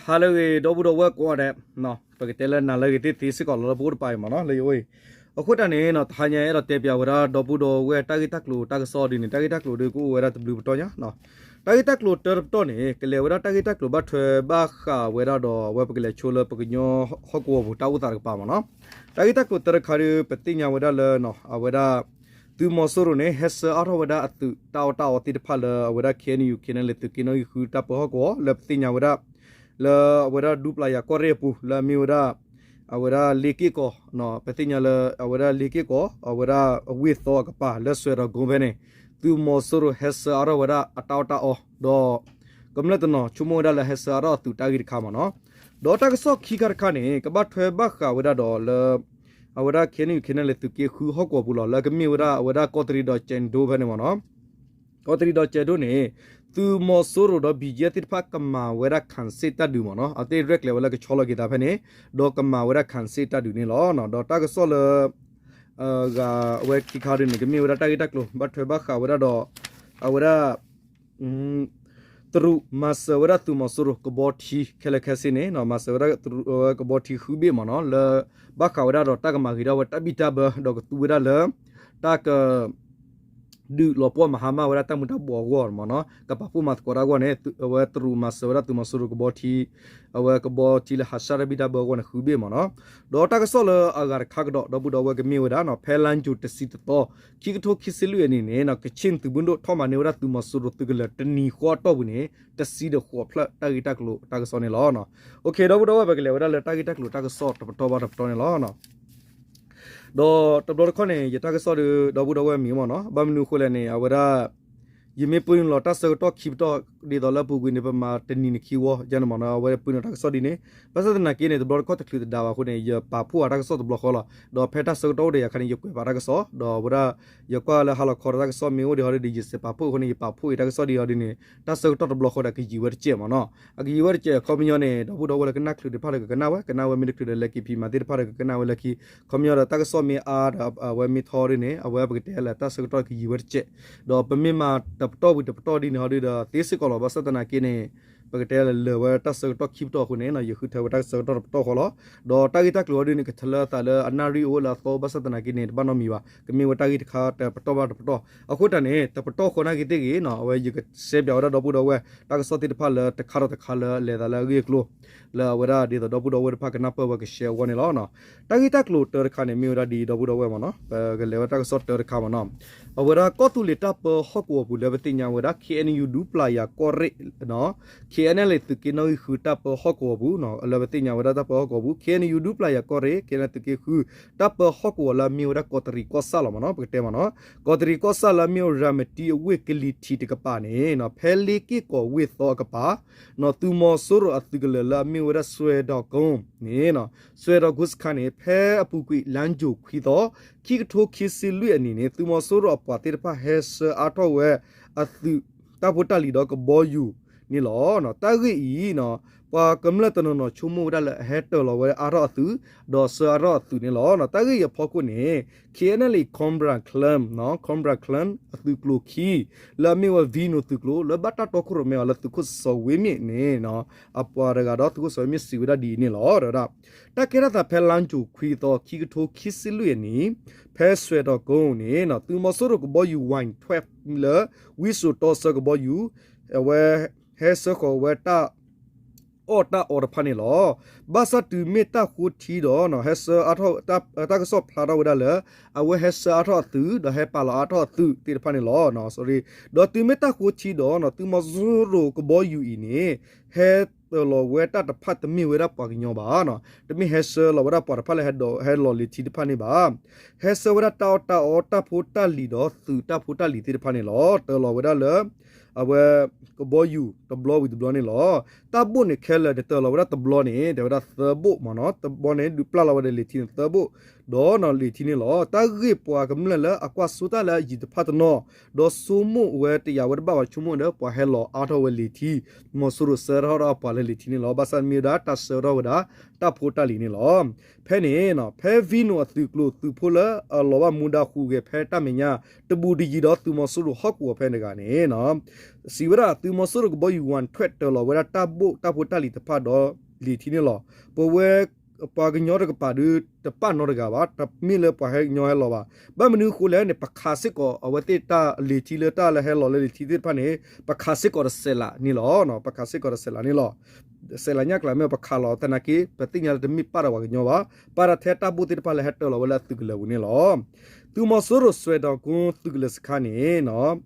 ဟါလၢအဂ့ၤ ဒီပုၢ်ဒီဝဲၢ်ကိးဂၤဒဲး, ပကတဲလၢနၤလၢအဂ့ၤသ့သ့စ့ၢ်ကီးလီၤ လၢပအိၣ်တပၤအံၤမ့ၢ်နီၤ လၢယအိၣ်အံၤ. အဃိတၢ်န့ၣ် တဟါညါအဲၣ်ဒိးတဲပၠးဝဲဒၣ် ဒီပုၢ်ဒီဝဲၢ်တၢ်ဂ့ၢ်တၢ်ကျိၤတၢ်ကစီၣ်ဒ်န့ၣ် တၢ်ဂ့ၢ်တၢ်ကျိၤဒီးကအိၣ်ဝဲဒၣ်တဘျုးပတီၢ်ညါ. တၢ်ဂ့ၢ်တၢ်ကျိၤတၢတပတီၢ်န့ၣ် ကလဲၤဝဲဒၣ်တၢ်ဂ့ၢ်တၢ်ကျိၤဘၣ်ထွဲဘၣ်ဃးဝဲဒၣ်ဒီး အဝဲပကလဲၤဆိလၢပကညီဟီၣ်ကဝီၤပူၤတၢ်အိၣ်သးတကပၤမ့ၢ်နီၤ. တၢ်ဂ့ၢ်တၢ်ကျိၤတၢတခါဒီး ပသ့ၣ်ညါဝဲဒၣ်လၢ အဝဲဒၣ် သုးမီၤစိရိၤန့ၣ် ဟဲဆှၢအါထီၣ်ဝဲဒၣ်အသုးတၢ်အီၣ်တၢ်အီသ့ၣ်တဖၣ်လၢအဝဲဒၣ် KNU KNLA သုးက့နီၣ်ဂံၢ်ဃုတၢ်ပၢဟီၣ်ကဝီၤ လၢပသ့ၣ်ညါဝဲဒၣ် လၢအဝဲဒၣ်ဒူပျၤယၤကီၢ်ရ့ၣ်အပူၤ လၢအမ့ၢ်ဝဲဒၣ် အဝဲဒၣ်လ့က့ၢ်ကီး, ပသ့ၣ်ညါလၢအဝဲဒၣ်လ့က့ၢ်ကီး အဝဲဒၣ်အဝ့ၢ်သီအကပၤ လၢစွဲၤတီၤကိဖဲန့ၣ် သုးမီၤစိရိၤဟဲဆှၢအါထီၣ်ဝဲဒၣ်အတၢ်အီၣ်တၢ်အီ ဒီး ကမျၢၢ်တနီၤဆိကမိၣ်ဝဲဒၣ်လၢဟဲဆှၢအါထီၣ်အသုးတၢ်ဂ့ၢ်တခါမ့ၢ်နီၤ. ဒီးတၢ်ကစီၣ်ခံခါတခါန့ၣ် ကဘၣ်ထွဲဘၣ်ဃးဝဲဒၣ်ဒီးလၢ အဝဲဒၣ် KNU KNLA သုးက့ဃုဟီၣ်ကဝီၤပူၤလီၤ လၢကမ့ၢ်ဝဲဒၣ်အဝဲဒၣ်ကီးတရံးဒီးကၠဲးဒိဖဲန့ၣ်မ့ၢ်နီၤ. ကီးတရံးဒီးကၠဲးဒိန့ၣ် သုးမီၤစိရိၤဒီး ဘံၣ်ယဲၢ် သ့ၣ်တဖၣ်ကမၤဝဲဒၣ် ခံစစ် တၢ်ဒုးမ့ၢ်နီၤ. အဝဲသ့ၣ်ရဲၣ်ကျဲၤဝဲလၢကဆီလီၤက့ၤသးဖဲန့ၣ် ဒီးကမၤဝဲဒၣ် ခံစစ် တၢ်ဒုးန့ၣ်လီၤ. ဒီးတၢ်ကစီၣ်လၢ ဂၤအဝဲခံခါဒ်န့ၣ် ကမ့ၢ်ဝဲဒၣ်တၢ်ဂ့ၢ်တၢ်ကျိၤ ဘၣ်ထွဲဘၣ်ဃးဝဲဒၣ်ဒီး အဝဲဒၣ် တရူးမၤစၢၤဝဲဒၣ်သုးမီၤစိရိၤကဘီထံခဲလၢာ်ခဲဆ့န့ၣ် မၤစၢၤဝဲဒၣ်ကဘီထံဃုဘ့ၣ်မ့ၢ်နီၤ လၢဘၣ်ဃးဝဲဒၣ်ဒီးတၢ်ကမၤဂ့ၤထီၣ်ဝဲတၢ်ဘံၣ်တၢ်ဘၢ ဒီးကသူဝဲဒၣ်လၢ တၢ်က ဒုးလီၤပှီၢ်မၤဟါမၢ်ဝဲဒၣ်တၢ်မူၤတၢ်ဘှီးအဂီၢ်မ့ၢ်နီၤ ကပာ်ဖှိၣ်မၤသကိးတၢ်အဂီၢ်န့ၣ် အဝဲတရူးမၤစၢၤဝဲဒၣ်သုးမီၤစိရိၤကဘီထံ အဝဲကဘီထံလၢဟးဆှၣ်တၢ်ဘံၣ်တၢ်ဘၢအဂီၢ်န့ၣ် ဃုဘ့ၣ်မ့ၢ်နီၤ. ဒီးတၢ်ကစီၣ်လၢအဂၤတခါကဒီး ဒီပုၢ်ဒီဝဲၢ်ကမ့ၢ်ဝဲဒၣ် ဖဲလါယူၤတဆံတသီ ခံကထိခံဆံလွံၢ်အနံၣ်န့ၣ် ကခ့ၣ်သုးမုၢ်ဒိၣ်ထီၣ်မၤန့ၢ်ဝဲဒၣ်သုးမီၤစိရိၤသုးကလၢၤတနံၤဃီအတီၢ်ပူၤန့ၣ် တဆံဒီးဃိးဖျၢၣ်တၢ်ဂ့ၢ်တၢ်ကျိၤတၢ်ကစီၣ်န့ၣ်လီၤ. ဒီပုၢ်ဒီဝဲၢ် ပကလဲၤဝဲဒၣ်လၢတၢ်ဂ့ၢ်တၢ်ကျိၤတၢ်ကစီၣ်တပတီၢ်ဘၣ်တပတီၢ်န့ၣ်လီၤ. ဒီးတဘျီတခီၣ်န့ၣ် ယတၢ်ကစီၣ်ဒီး ဒီပုၢ်ဒီဝဲၢ်မံၤမ့ၢ်နီၤ ဘၣ်မနုၤအဃိလဲၣ်န့ၣ် အဝဲဒၣ် ယမ့ၢ်ပှ့ၤနုာ်လီၤတၢ်ဆၢကတီၢ်ခံပတီၢ် ဒ်သိးလၢအပူၤကွံာ်န့ၣ် ပမၤတနံၤန့ၣ်ခံဝီယဲန့ၣ်မ့ၢ်နီၤ အဝဲပှ့ၤနုာ်တၢ်ကစီၣ်ဒ်န့ၣ် ဘၣ်ဆၣ်သနာ်က့န့ၣ် တဘျီတခီၣ်တချုးတဒါဘၣ်အဃိန့ၣ် ယပာ်ဖှိၣ်အတၢ်ကစီၣ်တဘျီဃီလီၤ. ဒီးဖဲတၢ်ဆၢကတီၢ်အိၣ်ဒီးယၤခါန့ၣ် ယကွဲးဘၣ်တၢ်ကစီၣ် ဒီးအဝဲဒၣ် ယကွၢ်လၢဟါလီၤခီဒီးတၢ်ကစီၣ်မ့ၢ်အိၣ်ဒံးဟီဒ်ဒီး ယစဲးပာ်ဖှိၣ်အဃိန့ၣ် ယပာ်ဖှိၣ်အံၤတၢ်ကစီၣ်ဒ်ဟီဒ်န့ၣ် တၢ်ဆၢကတီၢ်တဘျီဃီဒီးကယံာ်ဝဲတစဲးမ့ၢ်နီၤ အကယံာ်ဝဲတစဲး ခီပညီန့ၣ် ဒီပုၢ်ဒီဝဲၢ်လၢကနၢ်ချုးတဖၣ်ဒီးကကနၣ်ဝဲ ကနၣ်ဝဲမ့ၢ်တချုးဒီးလဲၤက့ၤဖံးမၤသ့ၣ်တဖၣ်ဒီးကကနၣ်ဝဲ လၢခံ ခီပညီဒီးတၢ်ကစီၣ်မ့ၢ်အါဒီးအဝဲမ့ၢ်ထီဒ်န့ၣ် အဝဲပကတဲလၢတၢ်ဆၢကတီၢ်ကယံာ်ဝဲတစဲး ဒီးပမ့ၢ်မၤတပတီၢ်ဝံၤတပတီၢ်ဒ်န့ၣ်ဟီဒ်ဒီးသ့စ့ၢ်ကီးလီၤ ဘၣ်ဆၣ်သနာ်က့န့ၣ် ပကတဲလၢလၢာ်ဝဲတၢ်ဆၢကတီၢ်ခံပတီၢ်အဃိန့ၣ် ယဃုထၢဝဲတၢ်ဆၢကတီၢ်တပတီၢ်ဃီလီၤ. ဒီးတၢ်ဂ့ၢ်တၢ်ကျိၤဟီဒ်န့ၣ် ကထၢလၢအသးလၢအနၣ်ရံၣ်အိၣ်လၢအသီဘၣ်ဆၣ်သနာ်က့န့ၣ် တဘၣ်နီတမံၤဘၣ် ကမ့ၢ်ဝဲတၢ်ဂ့ၢ်တခါတပတီၢ်ဘၣ်တပတီၢ် အဃိတၢ်န့ၣ် တပတီၢ်ဃီန့ၣ်က့ၤသ့ၣ်ဂ့ၤနီၤ အဝဲယကစဲးပၠးဝဲဒၣ်ဒီပုၢ်ဒီဝဲၢ် တၢ်ကစီၣ်သ့ၣ်တဖၣ်လၢတခါဒီးတခါလၢလဲၤသးလၢအဂ့ၢ်အကျိၤ လၢအဝဲဒၣ်ဒ်သိးဒီပုၢ်ဒီဝဲၢ်တဖၣ်ကနၢ်ပၢၢ်ဝဲကရှဲအဂီၢ်န့ၣ်လီၤ. တၢ်ဂ့ၢ်တၢ်ကျိၤတၢတခါန့ၣ် မ့ၢ်ဝဲဒၣ်ဒ်အံၤဒီပုၢ်ဒီဝဲၢ်မ့ၢ်နီၤ ပကလဲၤဝဲတၢ်ကစီၣ်တၢတခါမ့ၢ်နီၤ အဝဲဒၣ်ကီၢ်သူလ့ၤတၢ်ပၢဟီၣ်ကဝီၤပူၤလၢပသ့ၣ်ညါဝဲဒၣ် KNU ဒူပျၤယၤကီၢ်ရ့ၣ် KNLA သုးက့နီၣ်ဂံၢ်ဃုတၢ်ပၢဟီၣ်ကဝီၤပူၤ လၢပသ့ၣ်ညါဝဲဒၣ်တၢ်ပၢဟီၣ်ကဝီၤပူၤ KNU ဒူပျၤယၤကီၢ်ရ့ၣ် KNLA သုးက့ဃု တၢ်ပၢဟီၣ်ကဝီၤလၢအမ့ၢ်ဝဲဒၣ်ကီးတရံးကီၢ်ဆၣ်လီၤမ့ၢ်နီၤ ပကတဲမ့ၢ်နီၤ ကီးတရံးကီၢ်ဆၣ်လၢအမ့ၢ်ဝဲဒၣ်ရၤမတံအဝ့ၢ်ကလံၤထံးတကပၤန့ၣ် ဖဲလ့က့ၢ်ကီးဝ့ၢ်သီအကပၤ သုးမီၤစိရိၤအသုးကလၢၤလၢအမ့ၢ်ဝဲဒၣ်စွဲၤဒီးကိန့ၣ် စွဲၤဒီးကိစခါန့ၣ် ဖဲအပူၤကွံာ်လါယူၤခွံသီ ခံကထိခံဆံလွံၢ်အနံၣ်န့ၣ် သုးမီၤစိရိၤအပှၤသ့ၣ်တဖၣ်ဟဲဆှၢအါထီၣ်ဝဲအသုးတၢ်ဖိတၢ်လံၤဒီးကဘီယူၤန့ၣ်လီၤ. တၢ်ဂ့ၢ်အံၤ ပှၤကမျၢၢ်တနီၤနီၤဆိကမိၣ်ဝဲဒၣ်လၢအဟဲတၢၤလီၤဝဲအါထီၣ်အသုး ဒီးဆှၢအါထီၣ်အသုးန့ၣ်လီၤ. တၢ်ဂ့ၢ်အံၤအဖီခိၣ်န့ၣ် KNLA Cobra Clan, Cobra Clan အသုးကျိၤခံ လၢအမ့ၢ်ဝဲ Vino သုးကျိၤ လၢဘၣ်တၢ်တီခိၣ်ရိၣ်မဲအီၤလၢသုးခိၣ်စီၤဝ့မ့ၣ်န့ၣ် အပှၤတဂၤဒီးသုးခိၣ်စီၤဝ့မ့ၣ်စံးဝဲဒၣ်ဒ်အံၤန့ၣ်လီၤ. တၢ်ကဲထီၣ်သးဖဲလါယူၤခွံသီ ခံကထိခံဆံလွံၢ်အနံၣ် ဖဲစွဲၤတီၤကိန့ၣ် သုးမီၤစိရိၤကဘီယူၤ Y twelve လၢ ဝံစိာ်တီဆှၢကဘီယူၤ အဝဲဟဲဆှၢဃီၤဝဲတၢ် အီၣ်တၢ်အီတဖၣ်န့ၣ်လီၤ. ဘၣ်ဆၣ်တုၤမ့ၢ်တၢ်ဃိထံဒီး ဟဲဆှၢအါထီၣ် တၢ်ကစီၣ်ဖျါထီၣ်ဝဲဒၣ်လၢ အဝဲဟဲဆှၢအါထီၣ်အသုး ဒီးဟဲပာ်လီၤအါထီၣ်အသုးသ့ၣ်တဖၣ်န့ၣ်လီၤ. ဒီးတုၤမ့ၢ်တၢ်ဃိထံဒီး သုးမီၤစိရိၤကဘီယူၤအံၤန့ၣ် ဟဲတၢၤလီၤဝဲတၢ်တဖၣ်တမ့ၢ်ဝဲဒၣ်ပှၤကညီဘၣ်. တမ့ၢ်ဟဲဆှၢလီၤဝဲဒၣ်ပှၤတဖၣ်လၢဟဲလီၤလံၤထံးတဖၣ်န့ၣ်ဘၣ်. ဟဲဆှၢဝဲဒၣ်တၢ်အီၣ်တၢ်အီ တၢ်ဖိတၢ်လံၤဒီးသုးတၢ်ဖိတၢ်လံၤသ့ၣ်တဖၣ်န့ၣ်လီၤ. တၢၤလီၤဝဲဒၣ်လၢ အဝဲကဘီယူၤတဘျီဝံၤတဘျီန့ၣ်လီၤ. တၢ်ဘိၣ်န့ၣ်ခဲလၢာ်န့ၣ် တၢၤလီၤဝဲဒၣ်တဘျီန့ၣ် တဲဝဲဒၣ်သၢဘိၣ်မ့ၢ်နီၤ. တဘျီန့ၣ် ဒုးပျၢ်လီၤဝဲဒီးလံၤထံးန့ၣ်သၢဘိၣ် ဒီးလံၤထံးန့ၣ်လီၤ. တၢ်ဂ့ၢ်ပှၤကမျၢၢ်လၢအကွၢ်စိတၢ်လၢအယံၤတဖၣ်တနီၤ ဒီးဆိကမိၣ်ဝဲတယာ်ဝဲတဘၣ်ဘၣ် ဆိကမိၣ်ဒီးပှၤဟဲလီၤအါထီၣ်ဝဲလံၤထံး သုးမီၤစိရိၤဆှၢထီၣ်ဒီးပှၤလၢလံၤထံးန့ၣ်လီၤ. ဘၣ်ဆၣ်မ့ၢ်ဝဲဒၣ်တၢ်ဆှၢထီၣ်ဝဲဒၣ် တၢ်ဖိတၢ်လံၤန့ၣ်လီၤ. ဖဲန့ၣ် ဖဲ Vinu အသုးကျိၤသုးဖိလၢအလီၤဘၣ်မူဒါဟူးဂဲၤဖဲတၢ်မဲာ်ညါ တဘူးတယံၤဒီးသုးမီၤစိရိၤဟီၣ်ကဝီၤဖဲတဂၤန့ၣ် စံးဝဲဒၣ် သုးမီၤစိရိၤကဘီယူၤ ဝၣ်ထွဲး တၢၤလီၤဝဲဒၣ်တၢ်ဘိၣ်တၢ်ဖိတၢ်လံၤတဖၣ်ဒီးလံာ်ထံန့ၣ်လီၤ. ပဝဲ ပှၤကညီတကပၤဒုး တပာ်နီတဂၤဘၣ်, တမ့ၢ်လၢပှၤဟဲကညီဟဲလီၤဘၣ်. ဘၣ်မနုၤအဃိလဲၣ်န့ၣ် ပခးစ့ၢ်ကီးအဝဲသ့ၣ်တၢ်လံာ်ထံလၢတၢ်လၢဟဲလီၤလၢလံာ်ထံသ့ၣ်တဖၣ်န့ၣ် ပခးစ့ၢ်ကီးတစဲးလးန့ၣ်လီၤ. ပခးစ့ၢ်ကီးတစဲးလးန့ၣ်လီၤ. စဲးလးညါကျါမ့ၢ် ပခးလီၤသနာ်က့ ပသ့ၣ်ညါလၢတမ့ၢ်ပာ်ဒီးပှၤကညီဘၣ်, ပာ်ဒီးထဲတၢ်ဘိၣ်သ့ၣ်တဖၣ်လၢဟဲတၢၤလီၤဝဲလၢအသုးကလၢၤပူၤန့ၣ်လီၤ. သုးမီၤစိရိၤစွဲၣ်တီၤကိသုးကလၢၤစခါန့ၣ်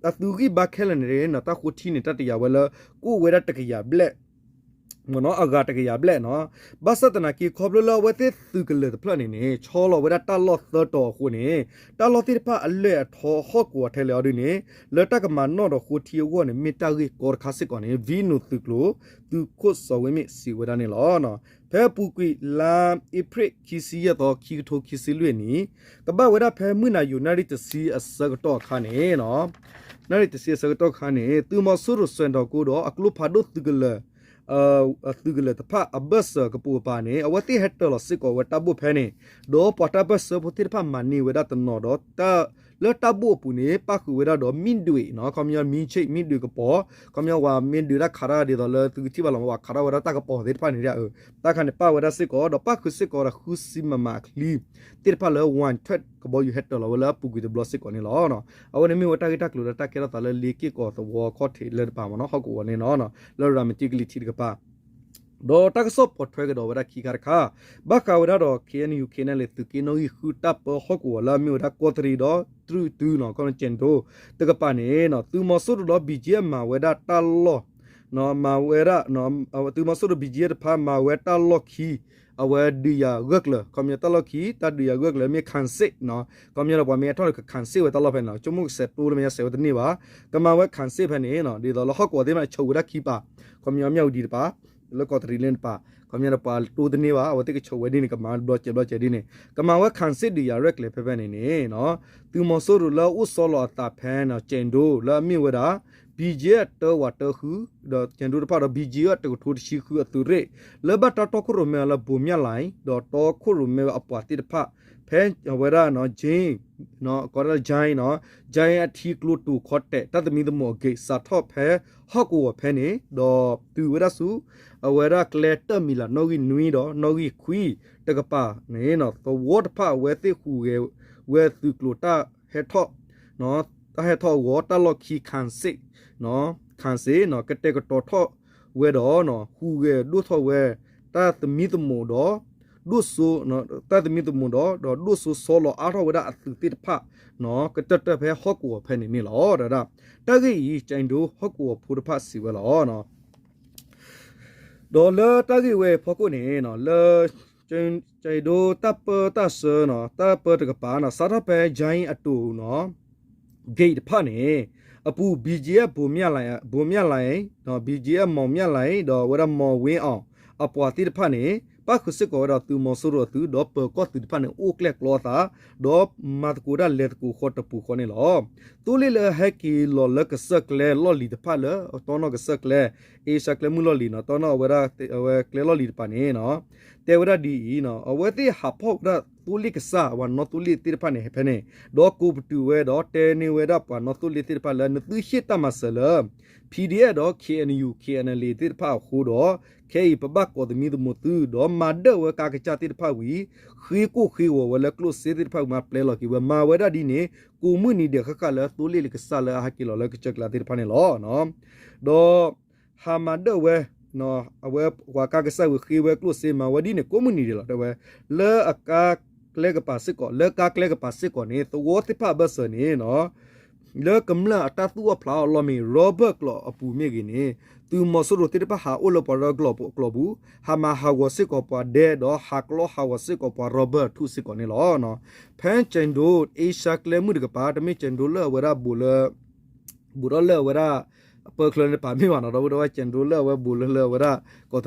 အသုးဂံၢ်ဘါခဲလၢာ်န့ၣ် တၢ်ဃိထံန့ၣ် တၢ်တယာ်ဝဲလၢ ကအိၣ်ဝဲဒၣ်တကယၤဘျဲၣ် အဂၤတကယၤဘျဲၣ်နီၤ. ဘၣ်ဆၣ်သနာ်က့ ခီဖျိလၢအဝဲသ့ၣ်သုးကလၢၤတဖျၢၣ်န့ၣ်န့ၣ် ဆီလီၤဝဲဒၣ်တၢ်လီၢ်သၢတီၤအဃိန့ၣ် တၢ်လီၢ်သ့ၣ်တဖၣ်အလဲၢ်အထီဟီၣ်ကဝီၤထဲလဲၣ်အီၤဒ်န့ၣ် လၢတၢ်ကမၤနီၣ်ဒီးဃိထံအဂီၢ်န့ၣ် မ့ၢ်တၢ်ဂ့ၢ်ကီတခါစ့ၢ်ကီးန့ၣ် Vinu သုးကျိၤ သုးခိၣ်စီၤဝ့မ့ၣ်စံးဝဲဒၣ်န့ၣ်လီၤ. ဖဲအပူၤကွံာ်လါအ့ဖြ့ၣ်ခံဆံယဲၢ်သီ ခံကထိခံဆံလွံၢ်နံၣ် ကဘၣ်ဝဲဒၣ်ဖဲမုၢ်နၤယိၤနၣ်ရံၣ်တဆံအဆၢကတီၢ်အခါန့ၣ် နၣ်ရံၣ်တဆံအဆၢကတီၢ်အခါန့ၣ် သုးမီၤစိရိၤစွဲၣ်တီၤကိဒီးအကျိဖးဒိၣ်သုးကလၢၤ သုးကလၢၤတဖၣ်အဘၢၣ်စၢၤကပိာ်ကပၤန့ၣ် အဝဲသ့ၣ်ဟဲတၢၤလီၤစ့ၢ်ကီးဝဲတၢ်ဘိၣ်ဖဲန့ၣ် ဒီးပှၤတၢ်ပၢၢ်ဆၢဖိသ့ၣ်တဖၣ်မၤန့ၢ်ဝဲဒၣ်တနီၤဒီး လၢတၢ်ဘိၣ်အပူၤန့ၣ် ပၣ်ဃုာ်ဝဲဒၣ်ဒီးမံဒွံးနီၤ ခီပညီမံဆ့ၣ် မံဒွံးကပီၤ ခီပညီဝဲမ့ၢ်ဒုးတၢ်ခးတၢ်ဒ်သိးလၢသုကထံၣ်ဘၣ်လီၤမး ပှၤခးထီၣ်ဝဲဒၣ်တၢ်ကပီၤသ့ၣ်တဖၣ်န့ၣ် တၢ်ခါန့ၣ်ပၣ်ဝဲဒၣ်စ့ၢ်ကီး ဒီးပၣ်ဃုာ်စ့ၢ်ကီးဒီးဃုဆံမမၤအချံသ့ၣ်တဖၣ်လၢ ဝၣ်ထွဲး ကဘီယူၤဟဲတၢၤလီၤဝဲလၢအပူၤကွံာ်တဘျီစ့ၢ်ကီးန့ၣ်လီၤ. အဝဲန့ၣ်မ့ၢ်ဝဲတၢ်ဂ့ၢ်တၢ်ကျိၤလၢတၢ်ကဲထီၣ်သးလၢလ့က့ၢ်ကီးသဝီခီၣ်ထံးလၢတပၤမ့ၢ်နီၤ ဟီၣ်ကဝီၤန့ၣ်နီၤ လၢရၤမတံကလံၤထံးတကပၤ ဒီးတၢ်ကစီၣ်ပိာ်ထွဲကဒီးဝဲဒၣ်ခံခါတခါ ဘၣ်ဃးဝဲဒၣ်ဒီး KNU KNLA သုးက့နီၣ်ဂံၢ်ဃုတၢ်ပၢဟီၣ်ကဝီၤလၢအမ့ၢ်ဝဲဒၣ်ကီးတရံးဒီးတြူးတုနီၤ ခီပညီကၠဲၣ်ဒိတကပၤန့ၣ် သုးမီၤစိရိၤဒီး ဘီၣ်ကၠံအၣ် မၤဝဲဒၣ်တၢ်လီၢ် မၤဝဲဒၣ် သုးမီၤစိရိၤ ဘီၣ်ကၠံအၣ် တဖၣ်မၤဝဲတၢ်လီၢ်ခံ အဝဲဒုးယၤဂၢၢ်ကျၢၤ ခီပညီတၢ်လီၢ်ခံ တၢ်ဒုးယၤဂၢၢ်ကျၢၤမ့ၢ် ခၣ်စ့ၣ်နီၤ ခီပညီဒီးပှၤမ့ၢ်ဟဲထီၣ်န့ၣ် ကခၣ်စ့ၣ်ဝဲတၢ်လီၢ်ဖဲန့ၣ်နီၤ ဆိကမိၣ်ကစဲးတိလၢမဲာ်ညါစဲးဝဲတန့ၢ်ဘၣ် ကမၤဝဲခၣ်စ့ၣ်ဖဲန့ၣ်နီၤ ဒ်သိးလၢဟီၣ်ကဝီၤသ့ၣ်တဖၣ်န့ၣ် ဆှၢဝဲဒၣ်ခံပၤ ခီပညီမၠၣ်ဝတံၤတပၤ လၢကီးတရံးလၢတပၤ ခီပညီဒီးပှၤတိတန့ၢ်ဘၣ် အဝဲသ့ၣ်ကဆှၢဝဲဒ်န့ၣ် ကမၤဘျီစဲးဘျီစဲးဒ်န့ၣ် ကမၤဝဲခၣ်စ့ၣ်ဒုးယၤရဲၣ်ကျဲၤဖဲဖဲန့ၣ်န့ၣ် သုးမီၤစိရိၤလၢအအိၣ်ဆီလီၤအသးဖဲန့ၣ် ကၠဲၣ်ဒိ လၢအမ့ၢ်ဝဲဒၣ် ဘီၣ်ကၠံအၣ် တၢဝးတၢဃု ဒီးကၠဲၣ်ဒိတဖၣ်ဒီး ဘီၣ်ကၠံအၣ် တကထိတဆံဃုအသုးရ့ၣ် လၢဘၣ်တၢ်တီခိၣ်ရိၣ်မဲအီၤလၢ ဘိၣ်မၠၣ်လၢ် ဒီးတီခိၣ်ရိၣ်မဲဝဲအပှၤသ့ၣ်တဖၣ် ဖဲအဝဲဒၣ် ကၠဲၣ် ကိးဒၣ် ကၠဲၣ်နီၤ ကၠဲၣ်အထံကျိတိၤခီတဲာ် တၢ်သမံသမိးအဂ့ၢ် စးထီၣ်ဖဲဟီၣ်ကဝီၤဖဲန့ၣ် ဒီးတုၤဝဲဒၣ်ဆူ အဝဲဒၣ်ကျဲတၢၢ်မံၤလၢ် နီၣ်ဂံၢ်နွံဒီး နီၣ်ဂံၢ်ခွံတကပၤန့ၣ် သဝီတဖၣ်အဝဲသ့ၣ်ဟူးဂဲၤဝဲသုးကျိၤတၢ်ဟဲထီၣ် တၢ်ဟဲထီၣ်အဂီၢ် တၢ်လီၢ်ခံ ခၣ်စ့ၣ် ခၣ်စ့ၣ် ကတဲာ်ကတီၤထီၣ်ဝဲဒီး ဟူးဂဲၤဒိၣ်ထီၣ်ဝဲ တၢ်သမံသမိးဒီး ဒိၣ်စိ တၢ်သမံသမိးဒီး ဒီးဒိၣ်စိဆီလီၤအါထီၣ်ဝဲဒၣ်အသုးသ့ၣ်တဖၣ် ကတၢၢ်တၢၢ်ဖဲဟီၣ်ကဝီၤဖဲန့ၣ်န့ၣ်လီၤ. ဒီးတၢ်ဂ့ၢ်အံၤ ကၠဲၣ်ဒိဟီၣ်ကဝီၤဖိတဖၣ်စံးဝဲလီၤ. ဒီးလၢတၢ်ဂ့ၢ်ဝဲအဖီခိၣ်န့ၣ် လၢ ကၠဲၣ်ဒိတၢ်ပၢတၢ်ဆှၢ တၢ်ပၢတကပၤန့ၣ် စးထီၣ်ဖဲကၠဲၣ်အတိၤနီၤ ဂ့ၢ်တဖၣ်န့ၣ် အပူၤ ဘီၣ်ကၠံအၣ် ဘိၣ်မၠၣ်လၢ် ဘိၣ်မၠၣ်လၢ် ဘီၣ်ကၠံအၣ် မီၣ်မၠၣ်လၢ် ဒီးအဝဲဒၣ် မီၣ်ဝ့အီၣ် အပှၤသ့ၣ်တဖၣ်န့ၣ် ပၣ်ဃုာ်စ့ၢ်ကီးဝဲဒီးသုးမီၤစိရိၤအသုး ဒီးပၢၤကီၢ်သုးတဖၣ်န့ၣ် အိၣ်ကျဲၣ်ကျီအသး ဒီးမၤသကိးတၢ်လဲၤသကိးဃီတပူၤဃီန့ၣ်လီၤ. သိလ့ၣ်လၢအဟဲက့ၤလီၤလၢကစၢၢ်ကျဲလီၢ်လံၤတဖၣ်လၢ တီနီၣ်ကစၢၢ်ကျဲ အ့ရှါကျဲမုၢ်လီၢ်လံၤနီၤ တီနီၣ်အဝဲဒၣ် အဝဲကျဲလီၢ်လံၤတဖၣ်န့ၣ် တဲဝဲဒၣ်ဒ်အံၤ အဝဲသ့ၣ်ဟးဖီၣ်ဝဲဒၣ်သိလ့ၣ်ကစၢ် ပှၤနီၣ်သိလ့ၣ်သ့ၣ်တဖၣ်န့ၣ် ဖဲန့ၣ် ဒီးကိးပတုာ်ဝဲဒီးတဲန့ၢ်ဝဲဒၣ်ပှၤနီၣ်သိလ့ၣ်သ့ၣ်တဖၣ်လၢ နသုဟ့ၣ်တၢ်မၤစၢၤလၢ PDF ဒီး KNU KNLA သ့ၣ်တဖၣ်အဃိဒီး ခဲအံၤပဘၣ်ကိးသမံသမိးသု ဒီးမၤဒၢၣ်ဝဲကါကစၢ်သ့ၣ်တဖၣ်ဝံၤ ဃ့ကိၢ်ဃ့ဂီၤဝဲလၢကျိၣ်စ့သ့ၣ်တဖၣ်ဝံၤမး ပျဲလီၤက့ၤဝဲ မၤဝဲဒၣ်ဒ်န့ၣ် ကိးမုၢ်နံၤဒဲးဃၣ်ဃၣ်လၢသိလ့ၣ်လၢကစၢ်လၢအဟဲက့ၤလီၤလၢကစၢၢ်ကျါသ့ၣ်တဖၣ်န့ၣ်လီၤ. ဒီး ဟးမၤဒၢၣ်ဝဲ အဝဲပှၤကါကစၢ်ဝံၤဃ့ဝဲကျိၣ်စ့မၤဝဲဒ်န့ၣ် ကိးမုၢ်နံၤဒဲးလီၤ တဲဝဲ လၢအကါကျဲကပၤစ့ၢ်ကီး လၢကါကျဲကပၤစ့ၢ်ကီးန့ၣ် သဝီသ့ၣ်တဖၣ်အဘၢၣ်စၢၤန့ၣ် လၢကမျၢၢ်အတၢ်သူၣ်အီၣ်ဖျးအီၣ်လီၢ်မ့ၢ် Robert ကျိာ်အပူၤမ့ၢ်ဂ့ၤန့ၣ် သုးမီၤစိရိၤသ့ၣ်တဖၣ်ဟးအိၣ်လၢပှၤရၢကျိာ်အကျိာ်ပူၤ ဟးမၤဟးဂီၤစ့ၢ်ကီးပှၤဒဲဒီးဟးကျီဟးဂီၤစ့ၢ်ကီးပှၤ Robert ထူၣ်စ့ၢ်ကီးန့ၣ်လီၤ. ဖဲကၠဲၣ်ဒိ အ့ရှါကျဲမုၢ်တကပၤ တမ့ၢ်ကၠဲၣ်ဒိလၢအဝဲဒၣ်ဘူးလၢ ဘူးထီၣ်လၢအဝဲဒၣ် ပၢချၢလၢတပၤမ့ၢ်ဘၣ်နီၤ ဒီပုၢ်ဒီဝဲၢ် ကၠဲၣ်ဒိလၢအဝဲဘူးလၢလၢအဝဲဒၣ်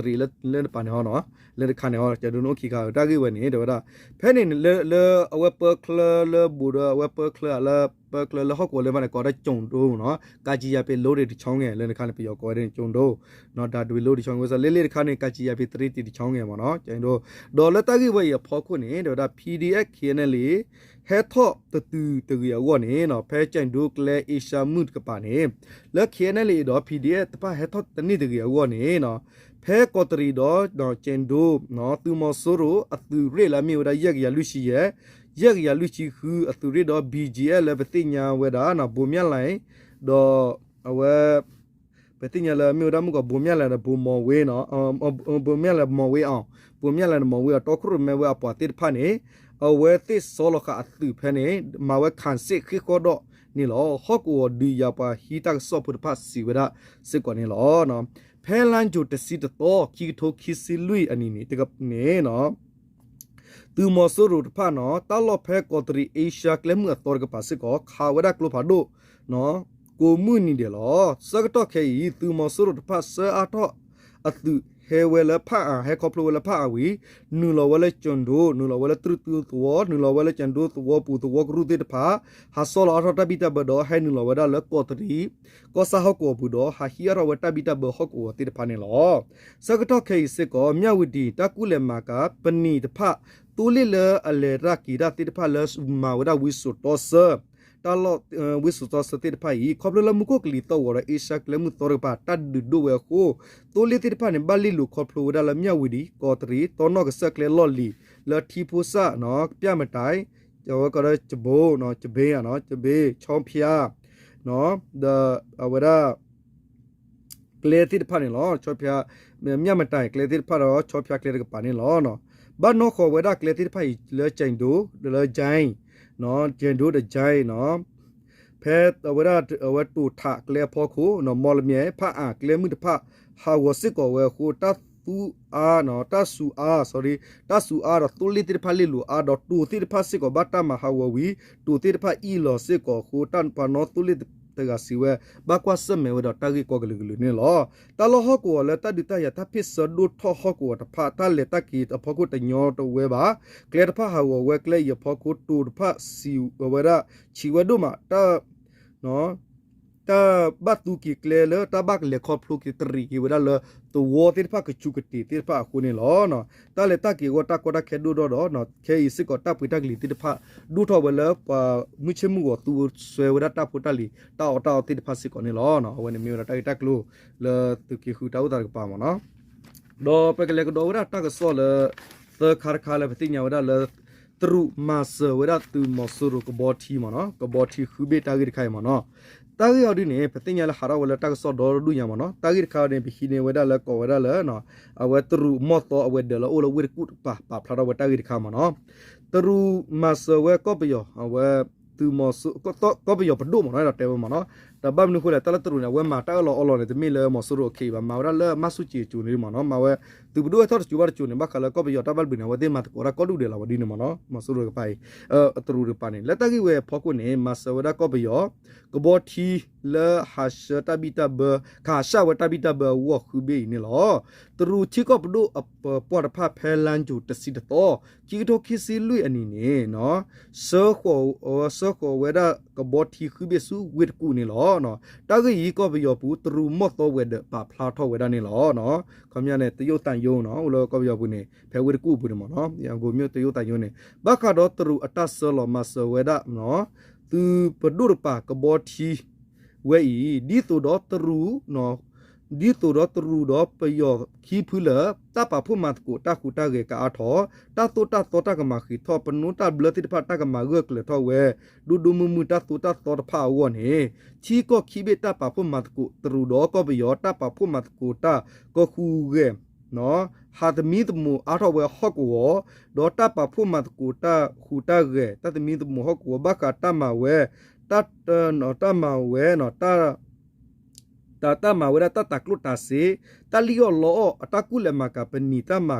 ကီးတရံးလၢတပၤန့ၣ်ဟီနီၤ လၢတခါန့ၣ်ဟီ ကၠဲၣ်ဒိန့ၣ်အိၣ်ခံခါ တၢ်ဂ့ၢ်ဝဲန့ၣ် တဲဝဲဒၣ် ဖဲန့ၣ်လၢ လၢအဝဲပၢချၢလၢဘူးဒီးအဝဲပၢချၢလၢ ပကျၢၤလၢဟီၣ်ကဝီၤလၢမးန့ၣ် ကိးဒၣ်ကၠိၣ်ဒိနီၤ, ကၠံယၤပ့ၤ လီၤရ့ၣ်တဆီငဲၤ လၢနခါန့ၣ် ပယီၤကိးဝဲဒၣ်ကၠိၣ်ဒိ, ဒီးဒွံးလီၤရ့ၣ်တဆီငဲၤဝဲစ့ၢ် လၢလ့ၣ်တခါန့ၣ် ကၠံယၤပ့ၤ တရံးတံၢ်တဆီငဲၤမ့ၢ်နီၤ, ကၠိၣ်ဒိ, ဒီးလၢတၢ်ဂ့ၢ်ဝဲအံၤအဖီခိၣ်န့ၣ် တဲဝဲဒၣ် ဖံဒံၣ်အဲၣ် ခ့ၣ်အဲၣ်နဲၣ်လ့ၣ် ဟဲထီၣ်တတုၤတဂ့ၤအဂီၢ်န့ၣ်နီၤ, ဖဲကၠဲၣ်ဒိကျဲအ့ရှါမုၢ်တကပၤန့ၣ် လၢ ခ့ၣ်အဲၣ်နဲၣ်လ့ၣ်အံၤဒီး ဖံဒံၣ်အဲၣ် တဖၣ်ဟဲထီၣ်တန့ၢ်တဂ့ၤအဂီၢ်န့ၣ်နီၤ, ဖဲကီးတရံးဒီး ကၠဲၣ်ဒိ သုးမီၤစိရိၤအသုးရ့ၣ်လၢအမ့ၢ်ဝဲဒၣ် ယဲၢ်ကယၤလွံၢ်ဆံယဲၢ်, ယဲၢ်ကယၤလွံၢ်ဆံဃုအသုးရ့ၣ်ဒီး ဘံၣ်ကၠံၣ်အဲၣ် လၢပသ့ၣ်ညါဝဲဒၣ် ဘိမၠၣ်လဲၣ်, ဒီးအဝဲ ပသ့ၣ်ညါလၢအမ့ၢ်ဝဲဒၣ်မုၢ်ကီး ဘိမၠၣ်လဲၣ်ဒီး ဘိမီၤဝ့နီၤ, ဘိမၠၣ်လဲၣ် မီၤဝ့အီၤ, ဘိမၠၣ်လဲၣ်ဒီးမီၤဝ့အီၤ တီခိၣ်ရိၣ်မဲဝဲအပှၤသ့ၣ်တဖၣ်န့ၣ် အဝဲသ့ၣ်ဆီလီၤဃာ်အသုးဖဲန့ၣ် မၤဝဲ ခၣ်စ့ၣ် ဃ့ၢ်ဃီၣ်ဒီးန့ၣ်လီၤ. ဟီၣ်ကဝီၤဒုးယၤပှၤဟံးတၢ်ကစီၣ်ဖိတဖၣ် စံးဝဲဒၣ်စ့ၢ်ကီးန့ၣ်လီၤ. ဖဲလါယူၤတဆံတသီ ခံကထိခံဆံလွံၢ်အနံၤန့ၣ် တကန့ၣ် သုးမီၤစိရိၤတဖၣ်နီၤ တၢ်လီၢ်ဖဲကီးတရံးအ့ရှါကျဲမုၢ်အသီတကပၤစ့ၢ်ကီး ခးဝဲဒၣ်ကျိဖးဒိၣ် ကိးမုၢ်နံၤဒဲးလီၤ. ဆၢကတီၢ်ခဲအံၤ သုးမီၤစိရိၤတဖၣ် ဆှၢအါထီၣ်အသုး ဟဲဝဲလၢဖးအါ, ဟဲခီဖျိဝဲလၢဖးအါဝံၤ နုာ်လီၤဝဲလၢကၠဲၣ်ဒိ, နုာ်လီၤဝဲလၢတြူးသူသဝီ, နုာ်လီၤဝဲလၢကၠဲၣ်ဒိသဝီပူၤ သဝီကရူၢ်သ့ၣ်တဖၣ် ဟးဆီလီၤအါထီၣ်တၢ်ဘံၣ်တၢ်ဘၢဒီး ဟဲနုာ်လီၤဝဲဒၣ်လၢကီးတရံး ကီၢ်ဆၣ်ဟီၣ်ကဝီၤပူၤဒီး ဟးဟံးအါထီၣ်ဝဲတၢ်ဘံၣ်တၢ်ဘၢဟီၣ်ကဝီၤသ့ၣ်တဖၣ်န့ၣ်လီၤ. ဆၢကတီၢ်ခဲအံၤစ့ၢ်ကီး မၠၣ်ဝတံၤ တၢ်ကူၣ်လဲၤမၤကၤ ပနံာ်တဖၣ် သိလ့ၣ်လၢအလဲၤတၢ်က့ၤတၢ်သ့ၣ်တဖၣ်လၢမၤဝဲဒၣ်ဝံစိာ်တီဆၢ တၢ်လီၢ် ဝံစိာ်တီဆၢသ့ၣ်တဖၣ်အံၤ ခီဖျိလၢမူခိၣ်ကလံၤသီၣ်ဂီၤဒီး အ့ရှါကျဲမုၢ်သီတကပၤ တၢ်ဒုးဒိၣ်ဝဲအဃိ သိလ့ၣ်သ့ၣ်တဖၣ်န့ၣ် ဘၣ်လ့ၣ်လိာ်ခီဖျိဝဲဒၣ်လၢမၠၣ်ဝတံၤ ကီးတရံး တီနီၣ်ကစၢၢ်ကျဲလီၢ်လံၤ လၢထံဖိစၣ် ပျၢ်မတၤ အဝဲကီးဒီးကဘိ ကဘ့ ကဘ့ ဆီဖၠါ ဒီးအဝဲဒၣ် ကျဲသ့ၣ်တဖၣ်န့ၣ်လီၤ. ဆီဖၠါ မၠၣ်မတၤကျဲသ့ၣ်တဖၣ်ဒီး ဆီဖၠါကျဲတကပၤန့ၣ်လီၤ. ဘၣ်နီၣ်ဃီၤဝဲဒၣ်ကျဲသ့ၣ်တဖၣ်အံၤ လၢကၠဲၣ်ဒိ လၢကၠဲၣ် ကၠဲၣ်ဒိဒီးကၠဲၣ် ဖဲအဝဲဒၣ်အဝဲတိာ်ထးကျဲအဖီခိၣ် မီၣ်လမၠဲၣ် ဖးအါကျဲမုၢ်တဖၣ် ဟးဂီၤစ့ၢ်ကီးဝဲအဃိ တၢ်သူအါ တၢ်စူၤအါ sorry တၢ်စူၤအါဒီးသိလ့ၣ်သ့ၣ်တဖၣ်လ့ၣ်လိာ်အါဒီး တိာ်သ့ၣ်တဖၣ်စ့ၢ်ကီးဘၣ်တၢ်မၤဟးဂီၤဝံၤ တိာ်သ့ၣ်တဖၣ်အံၣ်လီၤစ့ၢ်ကီးအဃိ တၢ်ပှၤနီၣ်သိလ့ၣ်တဂၤစံးဝဲ ဘၣ်ကွၢ်ဆၢၣ်မဲာ်ဝဲဒီးတၢ်ဂ့ၢ်ကီကလုာ်ကလုာ်န့ၣ်လီၤ. တၢ်လီၢ်ဟီၣ်ကဝီၤလၢတၢ်ဒုးတၢ်ယၤတၢ်ဖ့ၣ်ဆၢဒိၣ်ထီၣ်ဟီၣ်ကဝီၤတဖၣ် တၢ်လဲၤတၢ်က့ၤအဖီခိၣ်တညီတဝဲဘၣ်. ကျဲတဖၣ်ဟးဂီၤဝဲ ကျဲအံၤအဖီခိၣ် တိာ်တဖၣ်စံးဝဲဒၣ် ဆံးဝဲဒိၣ်မး တၢ်ဘၣ်သူက့ၤကျဲလၢတၢ်ဘၣ်ကလဲၤခီဖျိက့ၤတရံးက့ၤဝဲဒၣ်လၢ သဝီသ့ၣ်တဖၣ်ကဆူးကတ့ၤသ့ၣ်တဖၣ်အဃိန့ၣ်လီၤ. တၢ်လဲၤတၢ်က့ၤအဂီၢ်တၢ်ကီတၢ်ခဲဒိၣ်ထီၣ်ဒီး ခဲအံၤစ့ၢ်ကီးတၢ်ပှ့ၤတၢ်ကလံၤသ့ၣ်တဖၣ် ဒိၣ်ထီၣ်ဝဲလၢပှၤမုၢ်ဆ့ၣ်မုၢ်ဂီၤသူအီၤစွဲဝဲဒၣ်တၢ်ဖိတၢ်လံၤ တၢ်အီၣ်တၢ်အီသ့ၣ်တဖၣ်စ့ၢ်ကီးန့ၣ်လီၤ. အဝဲန့ၣ်မ့ၢ်ဝဲဒၣ်တၢ်ဂ့ၢ်တၢ်ကျိၤ လၢသုးက့ဃုတၢ်အိၣ်သးတကပၤမ့ၢ်နီၤ. ဒီးပကလဲၤကဒီးဝဲဒၣ်တၢ်ကစီၣ်လၢ သၢခါတခါလၢပသ့ၣ်ညါဝဲဒၣ်လၢ တရူးမၤစၢၤဝဲဒၣ်သုးမီၤစိရိၤကဘီထံမ့ၢ်နီၤ, ကဘီထံဃုဘ့ၣ်တၢ်ဂ့ၢ်တခါအံၤမ့ၢ်နီၤ. တၢ်ဂ့ၢ်အီၤဒ်န့ၣ် ပသ့ၣ်ညါလၢဟးထီၣ်ဝဲလၢတၢ်ကစီၣ်ဒီဒူၣ်ညါမ့ၢ်နီၤ. တၢ်ဂ့ၢ်တခါအံၤန့ၣ် ပဟံးန့ၢ်ဝဲဒၣ်လၢကိးဝဲဒၣ်လၢ အဝဲတရူးမီၢ်သီအဝဲၤဒၢးလၢအိၣ်လၢဝ့ၢ်တကူၣ်တကပၤ ပာ်ဖျါထီၣ်ဝဲတၢ်ဂ့ၢ်တခါမ့ၢ်နီၤ. တရူးမၤစၢၤဝဲကီၢ်ပယီၤ အဝဲ သုးမီၤစိ ကီၢ်ပယီၤပဒိၣ်မ့ၢ်နီၤ ဒီးတဲဝဲမ့ၢ်နီၤ. တဘၣ်မနုၤအဃိလဲၣ် တၢ်လၢတရူးန့ၣ် အဝဲမၤတၢ်အၢၣ်လီၤအီလီၤန့ၣ် တမ့ၢ်လၢမီၤစိရိၤအခ့အံၤဘၣ်, မၤဝဲဒၣ်လၢမၤဆူၣ်ကၠံၣ်အစိၤန့ၣ်မ့ၢ်နီၤ. မၤဝဲ သုးပဒိၣ်ဟဲထီၣ်တစိၤဘၣ်တစိၤန့ၣ် ဘၣ်ဃးလၢကီၢ်ပယီၤတၢ်ဘၣ်တဘျုးန့ၣ် အဝဲသ့ၣ်မၤသကိးတၢ်ကီၢ်ဒူၣ်ဒဲးလီၤဝဲဒ်န့ၣ်မ့ၢ်နီၤ, မီၤစိရိၤတကပၤအံၤ တရူးတကပၤန့ၣ် လၢတၢ်ဂ့ၢ်ဝဲအဖီခိၣ်န့ၣ် မၤစၢၤဝဲဒၣ်ကီၢ်ပယီၤ ကဘီထံလၢဟးဆှၢတၢ်ဘံၣ်တၢ်ဘၢ ကဟးဆှၢဝဲတၢ်ဘံၣ်တၢ်ဘၢအဂီၢ်ဃုဘ့ၣ်အံၤန့ၣ်လီၤ. တရူးထံကီၢ်ပဒိၣ်အပှၢ်တဖၣ်ဖဲလါယူၤတဆံတသီ ခံကထိခံဆံလွံၢ်အနံၤန့ၣ် ဆှၢဃီၤဝဲဒၣ်ကဘီထံဃုဘ့ၣ်ဆူဝ့ၢ်တကူၣ်န့ၣ်လီၤ. တၢ်ဂ့ၢ်အံၤ ကီၢ်ပယီၤပူၤ တရူးမီၢ်သီဝဲၤဒၢးပာ်ဖျါထီၣ်ဝဲဒၣ်န့ၣ်လီၤ. ခီပညီန့ၣ် တရုတ်သံရုံးနီၤ အိၣ်လၢကီၢ်ပယီၤပူၤန့ၣ် ဖဲဝ့ၢ်တကူၣ်အပူၤန့ၣ်မ့ၢ်နီၤ ရန်ကုန်မြို့ တရုတ်သံရုံးန့ၣ် ဘၣ်ဃးဒီးတရူးအတၢ်ဆှၢလီၤမၤစၢၤဝဲဒၣ် သုးပဒိၣ်တကပၤကဘီထံ ဝဲအံၤ ဒ်သိးဒီးတရူး ဒ်သိးဒီးတရူးဒီးပယီၤခံဖုလၢ တၢ်ပာ်ဖှိၣ်မၤသကိးတၢ်ဟူးတၢ်ဂဲၤကအါထီၣ် တၢ်သိၣ်တၢ်သီတၢ်ကမၤဃံးထီၣ် ပနိတၢ်ဘျၢသ့ၣ်တဖၣ်တၢ်ကမၤဂၢၢ်ကျၢၤထီၣ်ဝဲ ဒိၣ်ဒိၣ်မုၢ်မုၢ်တၢ်သိၣ်တၢ်သီတဖၣ်အဂီၢ်န့ၣ် ထံကီၢ်ခံဘ့ၣ်တၢ်ပာ်ဖှိၣ်မၤသကိး တရူးဒီးကီၢ်ပယီၤ တၢ်ပာ်ဖှိၣ်မၤသကိးတၢ်ကဟူးဂဲၤ ဟးသမံသမိးအါထီၣ်ဝဲဟီၣ်ကဝီၤ ဒီးတၢ်ပာ်ဖှိၣ်မၤသကိးတၢ်ဟူးတၢ်ဂဲၤ တၢ်သမံသမိးဟီၣ်ကဝီၤ ဘၣ်ဃးတၢ်မၤဝဲ တၢ် တၢ်မၤဝဲ တၢ် တၢ်မၤဝဲဒၣ်တၢ်တၤကျိၣ်တၤစ့ တၢ်လံၣ်အီၣ်လီအီၣ် အတၢ်ကူၣ်လဲၤမၤကၤပနံာ် တၢ်မၤ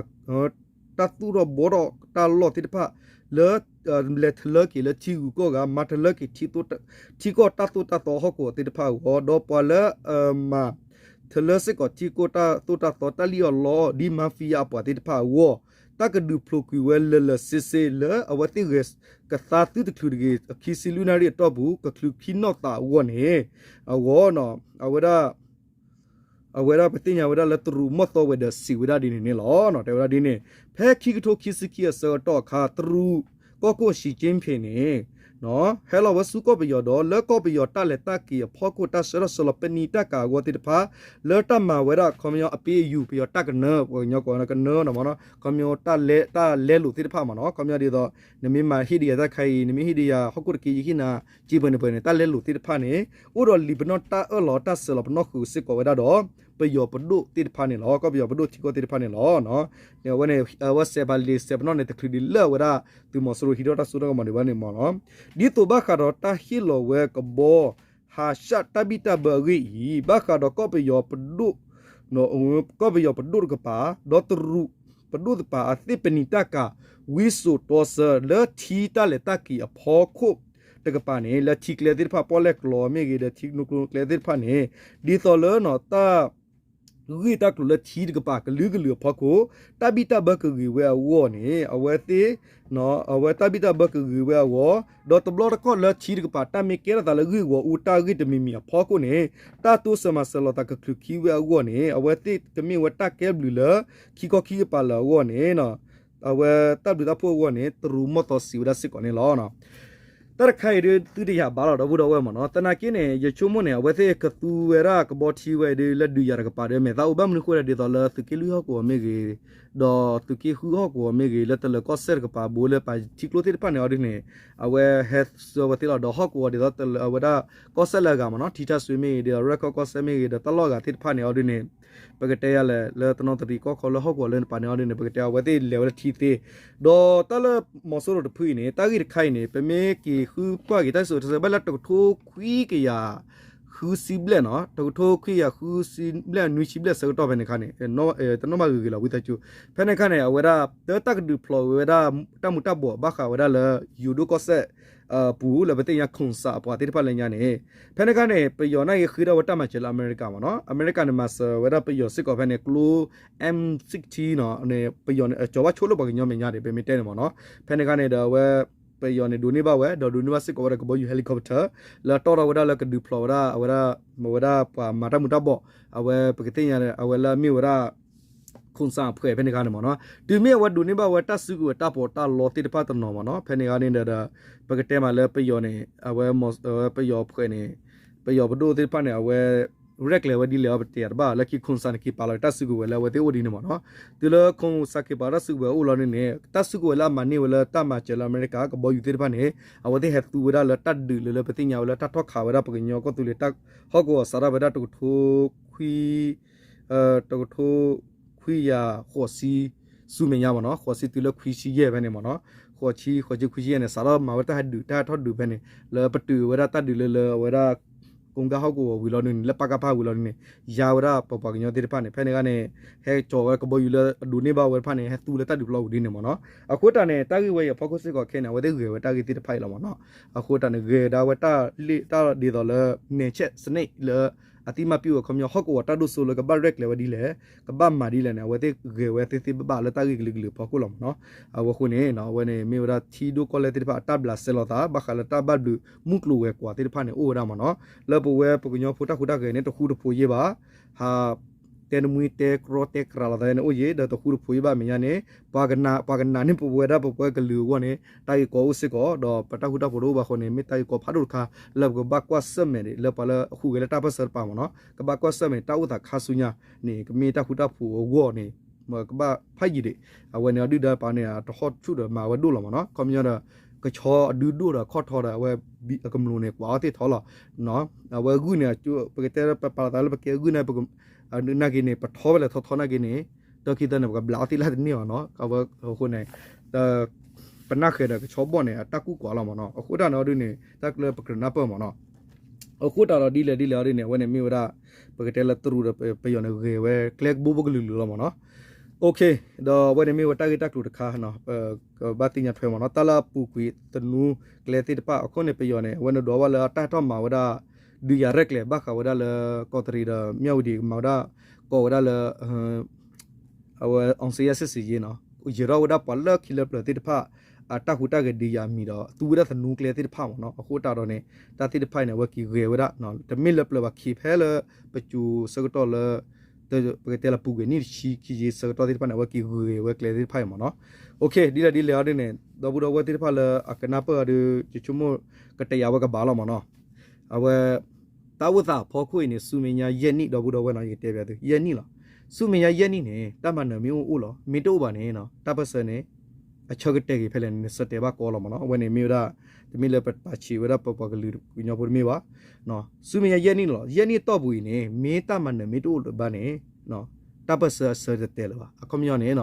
တၢ်သူၣ်ထီၣ်ဘှီထီၣ်တၢ်လီၢ်သ့ၣ်တဖၣ် လၢ လဲၤထလၢက့ၤလၢထံဂုၤကီၢ်ဂၤ မၤထလၢက့ၤ ထံကီၢ်တၢ်သိၣ်တၢ်သီဟီၣ်ကဝီၤသ့ၣ်တဖၣ်အဂီၢ် ဒီးပှၤလၢ မၤထလၢစ့ၢ်ကီးထံကီၢ်တၢ်သိၣ်တၢ်သီတၢ်လံၣ်အီၣ်လီအီၣ် ဒ် mafia အပှၤသ့ၣ်တဖၣ်အဂီၢ် တၢ်ကဒုးဖျိးကွံာ်ဝဲလၢာ်လၢာ်ဆ့ဆ့လၢအဝဲသ့ၣ်ဂဲၤကသါသုတချုးတဂ့ၤ ခံဆံလွံၢ်နၣ်ရံၣ်အတီၢ်ပူၤ ကချုးခံနီၣ်သးအဂီၢ်န့ၣ် အဂီၢ် အဝဲဒၣ် အဝဲဒၣ်ပသ့ၣ်ညါဝဲဒၣ်လၢတရူးမီၢ်သီဝဲၤဒၢးစံးဝဲဒၣ်ဒ်န့ၣ်န့ၣ်လီၤ. တဲဝဲဒၣ်ဒ်န့ၣ် ဖဲခံကထိခံဆံခံအဆၢကတီၢ်အခါ တရူးကီၢ်ခိၣ် Xi Jinping န့ၣ် ဟဲလီၤဝဲဆူကီၢ်ပယီၤဒီး လၢကီၢ်ပယီၤတၢ်လဲၤတၢ်က့ၤအဖီခိၣ် တၢ်ဆှၢထီၣ်ဆှၢလီၤပနံာ်တၢ်ကၤအဂီၢ်သ့ၣ်တဖၣ် လၢတၢ်မၤဝဲဒၣ် ခီပညီအပ့အယူၤ ပယီၤတၢ်ကနၢ ပှၤကညီကိးဝဲကနၢနီၤမနီၤ ခီပညီတၢ်လဲလိာ်သ့ၣ်တဖၣ်မနီၤ ခီပညီဒ်သိး နမ့ၢ်မၤဟ့ၣ်ဒံးယၤတၢ်ခါအံၤ နမ့ၢ်ဟ့ၣ်ဒံးယၤဟီၣ်ခိၣ်တက့ယဟ့ၣ်နၤ က့ပှဲၤန့ၣ်ပှဲၤန့ၣ် တၢ်လဲလိာ်သ့ၣ်တဖၣ်န့ၣ် အိၣ်ဒီးလံာ်ပနီၣ်တၢ်အၢၣ်လီၤတၢ်စၢၤလီၤပနီၣ်ဃုာ်စ့ၢ်ကီးဝဲဒၣ်ဒီး ပယီၤပဒိၣ်သ့ၣ်တဖၣ်န့ၣ်လီၤ. ကီၢ်ပယီၤပဒိၣ်ထံကီၢ်သ့ၣ်တဖၣ်န့ၣ်လီၤ. အဝဲန့ၣ် အဝဲစဲးပာ်လံာ်စဲးပနီၣ်န့ၣ် တချုးဒံးလၢအဝဲဒၣ်သုးမီၤစိရိၤဟံးထီၣ်တၢ်စိတၢ်ကမီၤဒံးဘၣ်န့ၣ်မနီၤ ဒ်သိးဘၣ်ဃးဒီးတၢ်ဟ့ၣ်လီၤဝဲကဘီ ဟးရှၣ်တၢ်ဘံၣ်တၢ်ဘၢအဂ့ၢ်အံၤ ဘၣ်ဃးဒီးကီၢ်ပယီၤပဒိၣ် ကီၢ်ပယီၤပဒိၣ်တကပၤ ဒီးတရူးပဒိၣ်တကပၤအသ့ၣ်ပနံာ်တၢ်ကၤ ဝံစိာ်တီဆၢ လၢထံတၢ်လဲၤတၢ်က့ၤအဖီခိၣ်တကပၤန့ၣ် လၢထံကျဲသ့ၣ်တဖၣ် ပီၣ်လဲၣ်ကျိမ့ၢ်ဂ့ၤ ဒီးထံနူကျိကျဲသ့ၣ်တဖၣ်န့ၣ် ဒ်သိးလၢတၢ် ဂ့ၢ်တၢ်ကျိၤလၢထံတကပၤကလုာ်ကလုာ်အဖီခိၣ် တၢ်ဘံၣ်တၢ်ဘၢကဂ့ၤဝဲအဂီၢ်န့ၣ် အဝဲသ့ၣ် အဝဲတၢ်ဘံၣ်တၢ်ဘၢကဂ့ၤဝဲအဂီၢ် ဒီးတဘျီတခီၣ်လၢထံတကပၤ တၢ်မ့ၢ်ကဲထီၣ်သးလၢဂ့ၢ်ဂီၤအူတၢ်ဂ့ၢ်တမံၤမံၤအဖီခိၣ်န့ၣ် တၢ်တိစၢၤမၤစၢၤလိာ်သးကချုးခံဝဲအဂီၢ်န့ၣ် အဝဲသ့ၣ်ကမ့ၢ်ဝဲတၢ်ကဲဘျုးလၢ ခံခီခံကပၤလၢအဂီၢ်န့ၣ် အဝဲတၢ်ဘျုးတၢ်ဖှိၣ်အဂီၢ်န့ၣ် တရူးမီၢ်သီစံးဝဲဒၣ်စ့ၢ်ကီးန့ၣ်လီၤ. တၢ်တခါအံၤဒ်သုတယာ်ဘၣ်လီၤ ဒီပုၢ်ဒီဝဲၢ်မနီၤ သနာ်က့န့ၣ် ယဆိကမိၣ်န့ၣ် အဝဲသ့ၣ်ကသူဝဲဒၣ်ကဘီထံဝဲဒၣ်လၢဒုးယၤတကပၤဒီး မဲာ်သၣ်အိၣ်ဘၣ်မနုၤဃိဒၣ် ဒ်သိးလၢသုးက့လွံၢ်ဟီၣ်ကဝီၤမ့ၢ်ဂ့ၤ ဒီးသုးက့ဃုဟီၣ်ကဝီၤမ့ၢ်ဂ့ၤ လၢတလၢၤကီၢ်စဲၣ်တကပၤဘိလၢပှၤထံကျိသ့ၣ်တဖၣ်န့ၣ်အီၤဒ်န့ၣ် အဝဲဟဲဆှၢဝဲသ့ၣ်လီၤ ဒီးဟီၣ်ကဝီၤဒ်သိးတလၢၤအဝဲဒၣ် ကီၢ်စဲၣ်လၢအဂၤမနီၤ ထံထၢ်စွ့မ့ၢ်ဂ့ၤ ဒီးရဲၣ်ခီၣ်ကီၢ်စဲၣ်မ့ၢ်ဂ့ၤ ဒီးတၢ်လီၢ်အဂၤသ့ၣ်တဖၣ်န့ၣ်အီၤဒ်န့ၣ် ပကတဲယၤလဲၣ် လၢတနီသရံၣ်ကီၢ်ခီလၢဟီၣ်ကဝီၤလၢတပၤန့ၣ်အီၤဒ်န့ၣ် ပကတဲ အဝဲသ့ၣ်လဲၤဝဲလၢထံသ့ ဒီးတၢ်လၢမီၤစိရိၤတဖုအံၤန့ၣ် တၢ်ဂ့ၢ်တခါအံၤန့ၣ် ပမ့ၢ်က့ၤဃုကွၢ်က့ၤတၢ်စံၣ်စိၤတဲစိၤဘၣ်လၢတကထိခွံကယၤဃုဆံဘျဲၣ်နီၤ တကထိခွံကယၤဃုဆံဘျဲၣ်နွံဆံဘျဲၣ်ဆၢကတီၢ်ဖဲန့ၣ်အခါန့ၣ် တနီၣ်မးဂ့ၤဂ့ၤလီၤ ဝံသးစူၤ ဖဲန့ၣ်အခါန့ၣ် အဝဲဒၣ် တၢ်တၢ်ကဒုးဖျိးဝဲဒၣ် တၢ်မူၤတၢ်ဘှီးဘၣ်ဃးဝဲဒၣ်လၢ ယိၤဒိၣ်ကီၢ်စဲၣ် ပူၤလၢပသ့ၣ်ညါ ခိၣ်စၣ် အပှၤသ့ၣ်တဖၣ်လၢညါန့ၣ် ဖဲန့ၣ်အခါန့ၣ် ပယီၤနာ်က့ဃ့ထီၣ်ဝဲတၢ်မၤစၢၤလၢအမဲရကၤမနီၤ အမဲရကၤန့ၣ် မၤစၢၤဝဲဒၣ်ပယီၤစ့ၢ်ကီးဖဲန့ၣ် ကျိ M sixteen နီၤ န့ၣ် ပယီၤန့ၣ် ကၠီၤဘၣ်ဆိလၢပှၤကညီမဲာ်ညါန့ၣ် ပမ့ၢ်တဲန့ၣ်မနီၤ ဖဲန့ၣ်အခါန့ၣ်ဒီးအဝဲ ပယီၤန့ၣ်ဒိးန့ၢ်ဘၣ်ဝဲ ဒီးဒိးန့ၢ်ဘၣ်စ့ၢ်ကီးဝဲဒၣ်ကဘီယူၤ helicopter လၢတီၣ်ထီၣ်ဝဲဒၣ်လၢကဒုးဖျိးဝဲဒၣ် အဝဲဒၣ် မ့ၢ်ဝဲဒၣ်ပှၤမၤတၢ်မူၤတၢ်ဘှီး အဝဲပကသ့ၣ်ညါ အဝဲလၢအမ့ၢ်ဝဲဒၣ် ခိၣ်စၣ်အဖှဲးဖဲန့ၣ်အခါန့ၣ်မနီၤ တုၤမ့ၢ်အဝဲဒိးန့ၢ်ဘၣ်ဝဲတၢ်စုကဝဲၤတၢ်ပီးတၢ်လီသ့ၣ်တဖၣ်တနီၤမနီၤ ဖဲန့ၣ်အခါန့ၣ်ဒီး ပကတဲမးလၢပယီၤန့ၣ် အဝဲ ပယီၤဖှဲးန့ၣ် ပယီၤပဒိၣ်သ့ၣ်တဖၣ်န့ၣ် အဝဲ ရဲၣ်ကျဲၤဝဲဒ်လဲၣ်အီၤ ပတဲယၤတဘၣ် လၢခံခိၣ်စၣ်န့ၣ် က့ၤပာ်လီၤတၢ်စုကဝဲၤလၢအဝဲသ့ၣ်အိၣ်ဒ်န့ၣ်မနီၤ တုၤလၢခိၣ်စၣ်က့ၤပာ်တၢ်စုကဝဲၤအိၣ်လီၤန့ၣ်န့ၣ် တၢ်စုကဝဲၤလၢအမၤန့ၢ်ဝဲလၢတၢ်မၤစၢၤလၢအမဲရကၤ ကဘီယူၤသ့ၣ်တဖၣ်န့ၣ် အဝဲသ့ၣ်ဟဲသူဝဲဒၣ်လၢတၢ်ဒုးလၢလၢပသ့ၣ်ညါဝဲလၢတၢ်ထီၣ်ခးဝဲဒၣ်ပှၤကညီကီၢ်သူလ့ၤ ဟီၣ်ကဝီၤစးထီၣ်ဖဲဒၣ်တကထိ ခွံ တကထိ ခွံကယၤဃိးဆံ ဆူမဲာ်ညါမနီၤ ဃိးဆံတုၤလၢခွံဆံယဲၢ်ဖဲန့ၣ်မနီၤ ဃိးဆံ ဃိးဆံခွံဆံယဲၢ်န့ၣ် စးထီၣ်မၤဝဲတၢ်ဟဲဒုး တၢ်ဟဲထီၣ်ဒုးဖဲန့ၣ် လၢပတုာ်ဝဲဒၣ်တၢ်ဒုးလၢလၢအဝဲဒၣ် ကိးကၢဟီၣ်ကဝီၤဝံၤလီၤဒ်န့ၣ် လၢပကဖဝံၤလီၤဒ်န့ၣ် ယါဝဲဒၣ်ပပှၤကညီသ့ၣ်တဖၣ်န့ၣ် ဖဲန့ၣ်အခါန့ၣ် ဟဲကၠီၤဝဲကဘီယူၤလၢအဒိးန့ၢ်ဘၣ်ဝဲတဖၣ်န့ၣ် ဟဲသူလၢတၢ်ဒုးပျီပူၤဒ်န့ၣ်မနီၤ အဃိတၢ်န့ၣ် တၢ်ဂ့ၢ်ဝဲအံၤအဖီခိၣ်စ့ၢ်ကီးခဲန့ၣ် အဝဲသ့ၣ်ဂဲၤဝဲတၢ်ဂ့ၢ်သ့ၣ်တဖၣ်အံၤလီၤမနီၤ အဃိတၢ်န့ၣ် ဂဲၤဒၣ်ဝဲတၢ်လ့ၣ်တၢ်ဒ်သိးလၢ နဲၣ်ဆဲးစနံးလၢ အသံမၤပံဝဲခီပညီဟီၣ်ကဝီၤတၢ်ဒိၣ်စိလၢကဘၣ်ရဲၣ်ကျဲၤဝဲဒ်လဲၣ် ကဘၣ်မၤဒ်လဲၣ်န့ၣ် အဝဲသ့ၣ်ဂဲၤဝဲသ့သ့ဘၣ်ဘၣ်လၢတၢ်ဂ့ၢ်ကလုာ်ကလုာ်အဖီခိၣ်လီၤမနီၤ အဝဲအဃိန့ၣ် အဝဲန့ၣ်မ့ၢ်ဝဲဒၣ်ထံဒိၣ်ကီၢ်လဲၢ်သ့ၣ်တဖၣ်အတၢ်ဘျးစဲလီၤသး ဘၣ်ဃးလၢတၢ်ဘၣ်ဘျုးမုၢ်ကျိၤဝဲၤကွာ်သ့ၣ်တဖၣ်န့ၣ် အိၣ်ဝဲဒၣ်မနီၤ လၢပဝဲပကညီဖိတၢ်ဟူးတၢ်ဂဲၤန့ၣ် တဃူတဖိးယဲၢ်ဘၣ် ဟး တဲနမှံတဲကြီတဲကြးလီၤသးန့ၣ်အိၣ်ယဲၢ် ဒီးတဃူတဖိးယဲၢ်ဘၣ်မဲာ်ညါန့ၣ် ပှၤကနၣ် ပှၤကနၣ်န့ၢ်ပဝဲဒၣ်ပပှၤကလုာ်အဂီၢ်န့ၣ် တၢ်ဂ့ၢ်ကီအိၣ်စ့ၢ်ကီး ဒီးပတၢ်ဃူတၢ်ဖိးတအိၣ်ဘၣ်အဃိန့ၣ် မ့ၢ်တၢ်ဂ့ၢ်ကီဖးဒိၣ်တခါ လၢပကဘၣ်ကွၢ်ဆၢၣ်မဲာ်န့ၣ် လၢပှၤလၢအဟူးဂဲၤလၢတၢ်ပၢၢ်ဆၢတပၤမနီၤ ကဘၣ်ကွၢ်ဆၢၣ်မဲာ်န့ၣ် တၢ်အိၣ်သးခါဆူညါန့ၣ် ကမ့ၢ်တၢ်ဃူတၢ်ဖိးအဂီၢ်န့ၣ် ကဘၣ်ဖးယံာ်ဒံး အဝဲန့ၣ်အဒုၣ်ဒါပာ်န့ၣ် တဟီၣ်ဆူၣ်ဒီးမၤဝဲဒိၣ်လီၤမနီၤ ခီပညီဒီး ကဆီအဒုဒိၣ်ဒီးခီၣ်ထီဒီး အဝဲ အကမျူးန့ၣ် ကွၢ်အီၣ်သ့ၣ်ထီလီၤ အဝဲဂုၢ်န့ၣ် ပကတဲပပာ်လီၤသးလၢပကဲဂုၢ်န့ၣ် နာ်က့န့ၣ် ပထီဖဲလဲၣ်ထီထီနာ်က့န့ၣ် တၢ်ခံသၢန့ၣ် ပကဘျးအီၣ်သ့ၣ်လၢတန့ၢ်အီၤနီၤ အဝဲအဃိန့ၣ် ပနၢ်ဃဲၤဒီးကဆီဘီၣ်န့ၣ် အတၢ်ကူၣ်ကွၢ်လီၤမနီၤ အဃိတၢ်န့ၣ်အီၤဒုန့ၣ် တၢ်ကျၢပကြၢးနၢ်ပၢၢ်မနီၤ အဃိတၢ်ဒီးဒ်လဲၣ်ဒ်လဲၣ်အီၤဒုန့ၣ် အဝဲန့ၣ်မ့ၢ်ဝဲဒၣ် ပကတဲလၢတရူးဒီးပယီၤန့ၣ်ဂဲၤဝဲကျဲကဘိဘိကလုာ်လုာ်လီၤမနီၤ ဒီးအဝဲန့ၣ်မ့ၢ်ဝဲတၢ်ဂ့ၢ်တၢ်ကျိၤတခါ ကဘၣ်သ့ၣ်ညါထွဲမနီၤ တၢ်လၢအပူၤကွံာ်သနူကျဲသ့ၣ်တဖၣ်အဃိန့ၣ် ပယီၤန့ၣ် အဝဲန့ၣ်ဒွးဘၣ်လၢတၢ်ဟဲထီၣ်မၤဝဲဒၣ် ဒုးယၤရဲၣ်ကျဲၤဘၣ်ဃးဝဲဒၣ်လၢ ကီးတရံးဒီးမၠၣ်ဝတံၤ ကမၤဝဲဒၣ် ကိးဝဲဒၣ်လၢ အဝဲ အောင်ဇေယျစစ်ဆင်ရေးနီၤ ယၢၤထီၣ်ဝဲဒၣ်ပှၤလၢခံလၢပျၢၤသ့ၣ်တဖၣ် အတၢ်ဟူးတၢ်ဂဲၤဒ်ယၤအမံၤဒီး သူဝဲဒၣ်သနူကျဲသ့ၣ်တဖၣ်မ့ၢ်နီၤ. အဃိသတးဒီးန့ၣ် တၢ်သ့ၣ်တဖၣ်အံၤန့ၣ် အဝဲက့ၤဂဲၤဝဲဒၣ် တမ့ၢ်လၢပျၢၤဘၣ် ခံဖဲလၢ ပစိၤဆၢကတီၢ်လၢ ပကတဲလၢပူၤကွံာ်နံၣ်တဆံခံဆံဆၢကတီၢ်သ့ၣ်တဖၣ်န့ၣ် အဝဲက့ၤဂဲၤဝဲကျဲသ့ၣ်တဖၣ်အံၤမ့ၢ်နီၤ. ဒ်လဲၣ်ဒ်လဲၣ်အီၤဒ်န့ၣ် ဒီပုၢ်ဒီဝဲၢ်သ့ၣ်တဖၣ်လၢအကနၢ်ပၢၢ်အီၤဒီး ယဆိကမိၣ် ကတယာ်ဝဲကဘၣ်လီၤမ့ၢ်နီၤ. အဝဲ တၢ်အိၣ်သးအဖီခိၣ်အံၤန့ၣ် ဆူမဲာ်ညါယဲၢ်နံၣ် ဒီပုၢ်ဒီဝဲၢ်နီၤ ယကတဲဘၣ်သု ယဲၢ်နံၣ်လီၤ. ဆူမဲာ်ညါယဲၢ်နံၣ်န့ၣ် တၢ်မၤနၢၤမ့ၢ်အိၣ်အိၣ်လီၤ. မ့ၢ်တအိၣ်ဘၣ်န့ၣ် တၢ်ပၢၢ်ဆၢန့ၣ် အဆၢကတဲာ်က့ၤဖဲလဲၣ်န့ၣ် နဆၢတဲာ်ဘၣ်ကီလီၤမ့ၢ်နီၤ. အဝဲန့ၣ်မ့ၢ်ဝဲဒၣ် တမ့ၢ်လၢပပာ်ဆံးဝဲဒၣ်ပပှၤကလုာ်ကညီဖိတမ့ၢ်ဘၣ်. ဆူမဲာ်ညါယဲၢ်နံၣ်လီၤ. ယဲၢ်နံၣ်အတီၢ်ပူၤအံၤန့ၣ် မ့ၢ်တၢ်မၤနၢၤမ့ၢ်တအိၣ်လၢၤဘၣ်န့ၣ် တၢ်ပၢၢ်ဆၢအဆၢတတဲာ်လၢၤဘၣ်. အခီပညီန့ၣ်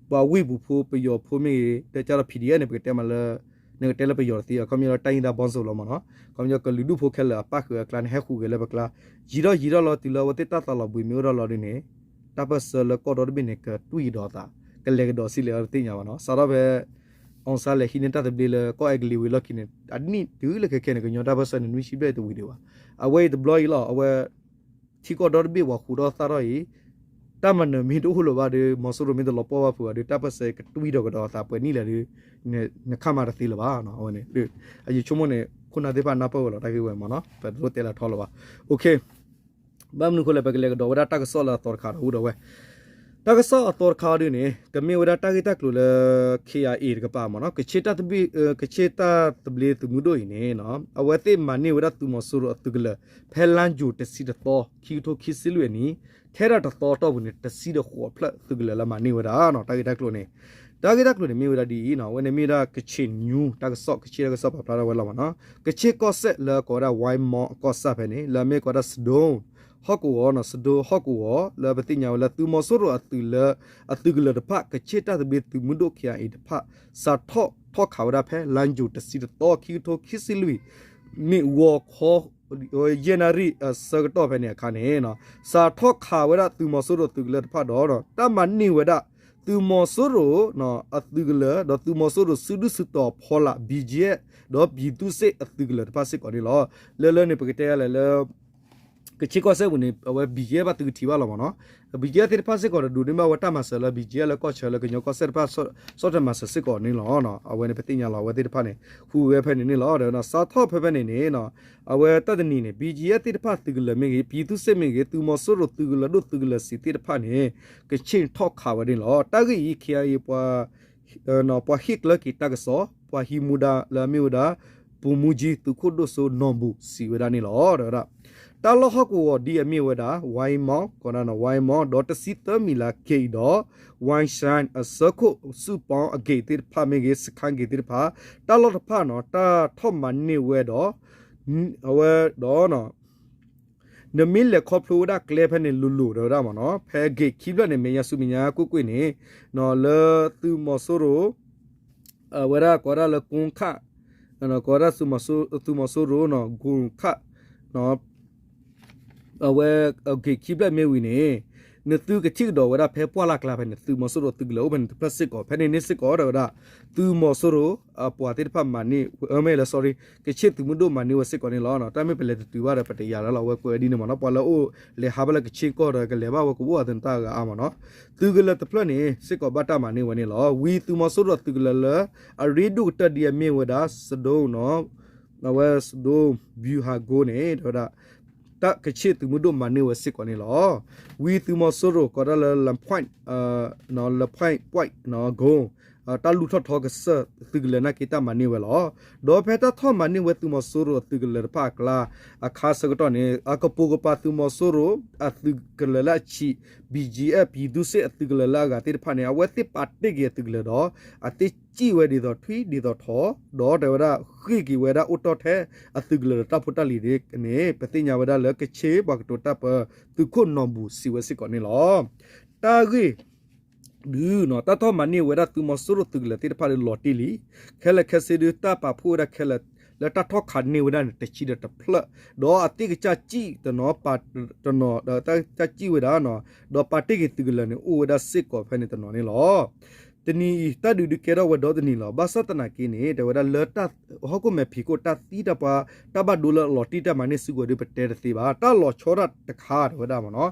ပှၤဝ့ၢ်ပူၤဖိပယီၤဖိမ့ၢ်ဂ့ၤ တကးဒီး P D F န့ၣ် ပကတဲမးလၢ နကတဲလၢပယီၤတသ့ အခီပညီလၢ တိုင်းရင်းသားပေါင်းစုံ လီၤမ့ၢ်နီၤ. အခီပညီကလုာ်ဒူၣ်ဖိခဲလၢာ်အပၣ်ဃုာ်အကျါန့ၣ် ဟဲဃုာ်ဂဲၤလၢပကျါ ယံာ်ထီၣ်ယံာ်ထီၣ်လီၤ တုၤလၢအဝဲသ့ၣ်တၢ်သးလီၤဘှံးမ့ၢ်အိၣ်ထီၣ်လီၤဒ်န့ၣ် တၢ်ပၢၢ်ဆၢလၢကီၢ်ဒီတဘ့ၣ်န့ၣ် ကတွံၢ်ကဒီးအသး ကလဲၤကဒီးဆံးလဲၣ်အီၤတသ့ၣ်ညါဘၣ်နီၤ. စးထီၣ်ဖဲ အောင်ဆန်း လဲၤဟံးန့ၢ်တၢ်သဘျ့လၢကီၢ်အဲကလံးဝံၤလီၢ်ခံန့ၣ် အနံၣ်တုၤလၢခဲခဲန့ၣ် ကညီတၢ်ပၢၢ်ဆၢန့ၣ် နွံဆံဘျဲၣ်တဝံၤဒံးဘၣ်. အဝဲအံၤတဘျီအံၤလီၤ အဝဲ ထံကီၢ်ဒီတဘ့ၣ်ပှၤဃူထီၣ်သၣ်ထီၣ်အံၤ တၢ်မၤနၢၤမ့ၢ်တအိၣ်လၢၤဘၣ်ဒီး မီၤစိရိၤမ့ၢ်တလီၤပှီၢ်ဘၣ်ဖုးဘၣ်ဒီး တၢ်ပၢၢ်ဆၢကတွံၢ်ထီၣ်ကဒီးအသးပှဲၤနံၣ်လဲၣ်ဒီး နခါမၤတသ့လၢၤဘၣ်. အဝဲန့ၣ် ယဆိကမိၣ်န့ၣ် ခိၣ်နၢ်သ့ၣ်တဖၣ်နၢ်ပၢၢ်ဝဲလီၤ တၢ်ဂ့ၢ်ဝဲမ့ၢ်နီၤ ပတလိၣ်တဲလၢထီလၢၤဘၣ်. ဘၣ်မနုၤအဃိလဲၣ် ပကလဲၤကဒီးဝဲဒၣ်တၢ်ကစီၣ်လၢအသီတခါဒီး အိၣ်ဒီးဝဲ တၢ်ကစီၣ်အသီတခါအီၤဒ်န့ၣ် ကမ့ၢ်ဝဲဒၣ်တၢ်ဂ့ၢ်တၢ်ကျိၤလၢ K I A တကပၤမ့ၢ်နီၤ ကဆ့တၢ်သဘျ့သုးမုၢ်ဒိၣ်အံၤန့ၣ် အဝဲသ့ၣ်မၤန့ၢ်ဝဲဒၣ်သုးမီၤစိရိၤအသုးကလၢၤ ဖဲလါယူၤတဆံတသီ ခံကထိခံဆံလွံၢ်အနံၣ် ထဲဒၣ်တသီအတီၢ်ပူၤန့ၣ် တဆံဒီးဃိးဖျၢၣ်သုးကလၢၤလၢမၤန့ၢ်ဝဲဒၣ်နီၤ တၢ်ဂ့ၢ်တၢ်ကျိၤန့ၣ် တၢ်ဂ့ၢ်တၢ်ကျိၤန့ၣ်မ့ၢ်ဝဲဒၣ်ဒ်အံၤနီၤ အဝဲန့ၣ်မ့ၢ်ဝဲဒၣ် Kachin News တၢ်ကစီၣ် ကဆ့တၢ်ကစီၣ်ပာ်ဖျါထီၣ်ဝဲလီၤမ့ၢ်နီၤ ကဆ့ကီၢ်စဲၣ်လၢကိးဝဲဒၣ် ဝါမီကီၢ်ဆၣ်ဖဲန့ၣ် လၢအမ့ၢ်ကိးဝဲဒၣ် စဒိၣ် ဟီၣ်ကဝီၤနီၤ စဒိၣ်ဟီၣ်ကဝီၤ လၢပသ့ၣ်ညါဝဲလၢသုးမီၤစိရိၤအသုးလၢ အသုးကလၢၤတဖၣ် ကဆ့တၢ်သဘျ့သုးမုၢ်ဒိၣ် K I A တဖၣ် စးထီၣ်ထီၣ်ခးဝဲဒၣ်ဖဲလါယူၤတဆံတသီ ခံကထိခံဆံလွံၢ် မ့ၢ်ဂီၤခီ ယဲၢ်နၣ်ရံၣ်အဆၢကတီၢ်ဖဲန့ၣ်အခါန့ၣ် စးထီၣ်ခးဝဲဒၣ်သုးမီၤစိရိၤသုးကလၢၤတဖၣ်ဒီး တၢ်မၤန့ၢ်ဝဲဒၣ် သုးမီၤစိရိၤ အသုးကလၢၤ ဒီးသုးမီၤစိရိၤစုဒုၣ်စုတီၤဖီလာ် B G F ဒီးပြည်သူ့စစ်အသုးကလၢၤတဖၣ်စ့ၢ်ကီးန့ၣ်လီၤ. လၢလၢန့ၣ် ပကတဲလဲၣ်လၢ ကဆ့ကီၢ်စဲၣ်ပူၤန့ၣ် အဝဲ B G F ဘၣ်သုကထံၣ်ဘၣ်လီၤမ့ၢ်နီၤ B G F သ့ၣ်တဖၣ်စ့ၢ်ကီးဒီး ဒိးန့ၢ်ဘၣ်ဝဲတၢ်မၤစၢၤလၢ B G F လၢကီၢ်ဆၢလၢကညီကီၢ်စဲၣ်တဖၣ် ဆီၣ်ထွဲမၤစၢၤစ့ၢ်ကီးန့ၣ်လီၤ. အဝဲန့ၣ်ပသ့ၣ်ညါလီၤ အဝဲသ့ၣ်တဖၣ်န့ၣ် ဟူးဂဲၤဖဲန့ၣ်န့ၣ်လီၤ. ဒီးစးထီၣ်ဖဲဖဲန့ၣ်န့ၣ် အဝဲတၢ်တနံၤန့ၣ် B G F သ့ၣ်တဖၣ်သုးကလၢၤမ့ၢ်ဂ့ၤ ပြည်သူ့စစ်မ့ၢ်ဂ့ၤ သုးမီၤစိရိၤသုးကလၢၤဒိၣ်သုးကလၢၤဆံးသ့ၣ်တဖၣ်န့ၣ် ကဆ့ၣ်ထီၣ်ခးဝဲန့ၣ်လီၤ. တၢ်ဂ့ၢ်အံၤ K I A ပှၤ ပှၤဟ့ၣ်ကျၢၤက့ၤတၢ်ကစီၣ် ပှၤဟံးမူဒါလၢအမ့ၢ်ဝဲဒၣ် ဗိုလ်မှူးကြီး သုးခိၣ်ဒိၣ်စိ နီၢ်ဘူၣ် စံးဝဲဒၣ်န့ၣ်လီၤ. ဒီးဝဲဒၣ် တၢ်လီၢ်ဟီၣ်ကဝီၤဒ်အမ့ၢ်ဝဲဒၣ် ဝါအံမီၣ် ကိးဒၣ်နီၤ ဝါအံမီၣ် ဒီးတဆံသၢမံၤလးဂ့ၤဒီး ဝါၡၢၣ် အဆၢခိၣ် စုပေါင်း အဂ့ၤသ့ၣ်တဖၣ်မ့ၢ်ဂ့ၤ စခန်းဂ့ၤသ့ၣ်တဖၣ် တၢ်လီၢ်တဖၣ်နီၤ တၢ်ထီၣ်မၤန့ၢ်ဝဲဒီး အဝဲဒီး နမ့ၢ်လဲၤခီဖျိဝဲဒၣ်ကျဲဖဲန့ၣ်လိၤလိၤဒီးဝဲဒၣ်မ့ၢ်နီၤ ဖဲဂ့ၤခံဖျၢၣ်န့ၣ် မဲာ်ညါဆူမဲာ်ညါကွ့ၢ်ကွ့ၢ်န့ၣ် လၢသုးမီၤစိရိၤ အဝဲဒၣ်ကိးဒၣ်လၢ ကုန်းခ ကိးဒၣ်သုးမီၤစိရိၤ ကုန်းခ အဝဲ ဂ့ၤခံဖျၢၣ်မ့ၢ်ဝံၤန့ၣ် နသုကထံၣ်ကဒီးဝဲဒၣ်ဖဲပှၢ်လၢ်ကျါဖဲန့ၣ် သုးမီၤစိရိၤသုးကလၢၤအိၣ်ဖဲန့ၣ်တဖျၢၣ်စ့ၢ်ကီး ဖဲန့ၣ်န့ၣ်စ့ၢ်ကီးဒီးဝဲဒၣ် သုးမီၤစိရိၤ အပှၤသ့ၣ်တဖၣ်မၤန့ၢ် မ့ၢ်လၢ sorry ကဆ့ၣ်သုးမုၢ်ဒိၣ်မၤန့ၢ်ဝဲစ့ၢ်ကီးန့ၣ်လီၤ. တၢ်မ့ၢ်ပလဲၤတတုၤဘၣ်ဒီး ပတယာ်လၢလီၤ အဝဲကွဲးဝဲဒ်န့ၣ်မ့ၢ်နီၤ ပှၤလၢအိၣ်လဲၤဟးဘၣ်လၢကဆ့ၣ်ကီၢ်ဒီး ကလဲၤဘၣ်ဝဲကအိၣ်အသနတၢ်ဂၤအါမ့ၢ်နီၤ သုးကလၢၤတဖျၢၣ်န့ၣ် စ့ၢ်ကီးဘၣ်တၢ်မၤန့ၢ်ဝဲန့ၣ်လီၤ. ဝံၤသုးမီၤစိရိၤအသုးကလၢၤလၢ အရ့ဒိၣ်ကတၢၢ်ဒ်အမ့ၢ်ဝဲဒၣ် စဒိၣ်နီၤ အဝဲစဒိၣ် ဗျူဟာကုန်း န့ၣ် တဲဝဲဒၣ် တၢ်ကဆ့ၣ်သုးမုၢ်ဒိၣ်မၤန့ၢ်ဝဲစ့ၢ်ကီးန့ၣ်လီၤ. ဝံၤသုးမီၤစိရိၤကိးဒၣ်လၢ လမ်ပွိၣ် လမ်ပွိၣ် ပွိၣ် ကုန်း တၢ်လူၢ်ထီၣ်ထီကစၢၢ်သုးကလၢၤနာ်က့တၢ်မၤန့ၢ်ဝဲလီၤ. ဒီးဖဲတၢ်ထီၣ်မၤန့ၢ်ဝဲသုးမီၤစိရိၤအသုးကလၢၤတဖၣ်အကျါ အခါဆၢကတီၢ်န့ၣ် အကပိာ်ကပၤသုးမီၤစိရိၤအသုးကလၢၤလၢအဆံး B G F ပြည်သူ့စစ်အသုးကလၢၤလၢအဂၤသ့ၣ်တဖၣ်န့ၣ် အဝဲသ့ၣ်ပာ်တ့ၢ်က့ၤအသုးကလၢၤဒီး အသ့ၣ်စံၣ်ဝဲဒ်သိးထွံၣ်ဒ်သိးထိး ဒီးတဲဝဲဒၣ်ဃ့ၢ်က့ၤဝဲဒၣ်အိၣ်တီၢ်ထဲအသုးကလၢၤဒီးတၢ်ဖိတၢ်လံၤန့ၣ် ပသ့ၣ်ညါဝဲဒၣ်လၢကဆ့ၣ်ပှၤကတိၤတၢ်ပၢ သုးခိၣ်နီၢ်ဘူၣ်စံးဝဲစ့ၢ်ကီးန့ၣ်လီၤ. တၢ်ဂ့ၢ် ဒုး တၢ်ထီၣ်မၤန့ၢ်ဝဲဒၣ်သုးမီၤစိရိၤသုးကလၢၤသ့ၣ်တဖၣ်ဒီးလီၤတံၢ်လံ. ခဲလၢာ်ခဲဆ့ဒုး တၢ်ပာ်ဖှိၣ်ဝဲဒၣ်ခဲလၢာ် လၢတၢ်ထီၣ်ခးန့ၢ်ဝဲဒၣ်န့ၣ် တဆံဒီးတဖျၢၣ် ဒီးအသ့ၣ်ကစၢ်စံၣ်တနီၤ ပာ်တနီၤ ဒီးတၢ်စံၣ်ဝဲဒၣ် ဒီးပာ်တ့ၢ်က့ၤသုးကလၢၤန့ၣ် အိၣ်ဝဲဒၣ်စ့ၢ်ကီးဖဲန့ၣ်တနီၤန့ၣ်လီၤ. တနံၤအံၤ တၢ်ဒုးဒုးကဲထီၣ်ဝဲဒီတနံၤလီၤ. ဘၣ်ဆၣ်သနာ်က့န့ၣ် တဲဝဲဒၣ်လၢတၢ် ဟီၣ်ခိၣ်မဲာ်ဖံးခိၣ်တၢ်သံတၢ်ပှၢ် တၢ်ဘၣ်ဒိလၢအလီၤတံၢ်တၢ်မၤန့ၢ်စုကဝဲၤဒုးပတဲတသ့ဘၣ်. တၢ်လီၤဆီဒၣ်တခါတဲဝဲဒၣ်မ့ၢ်နီၤ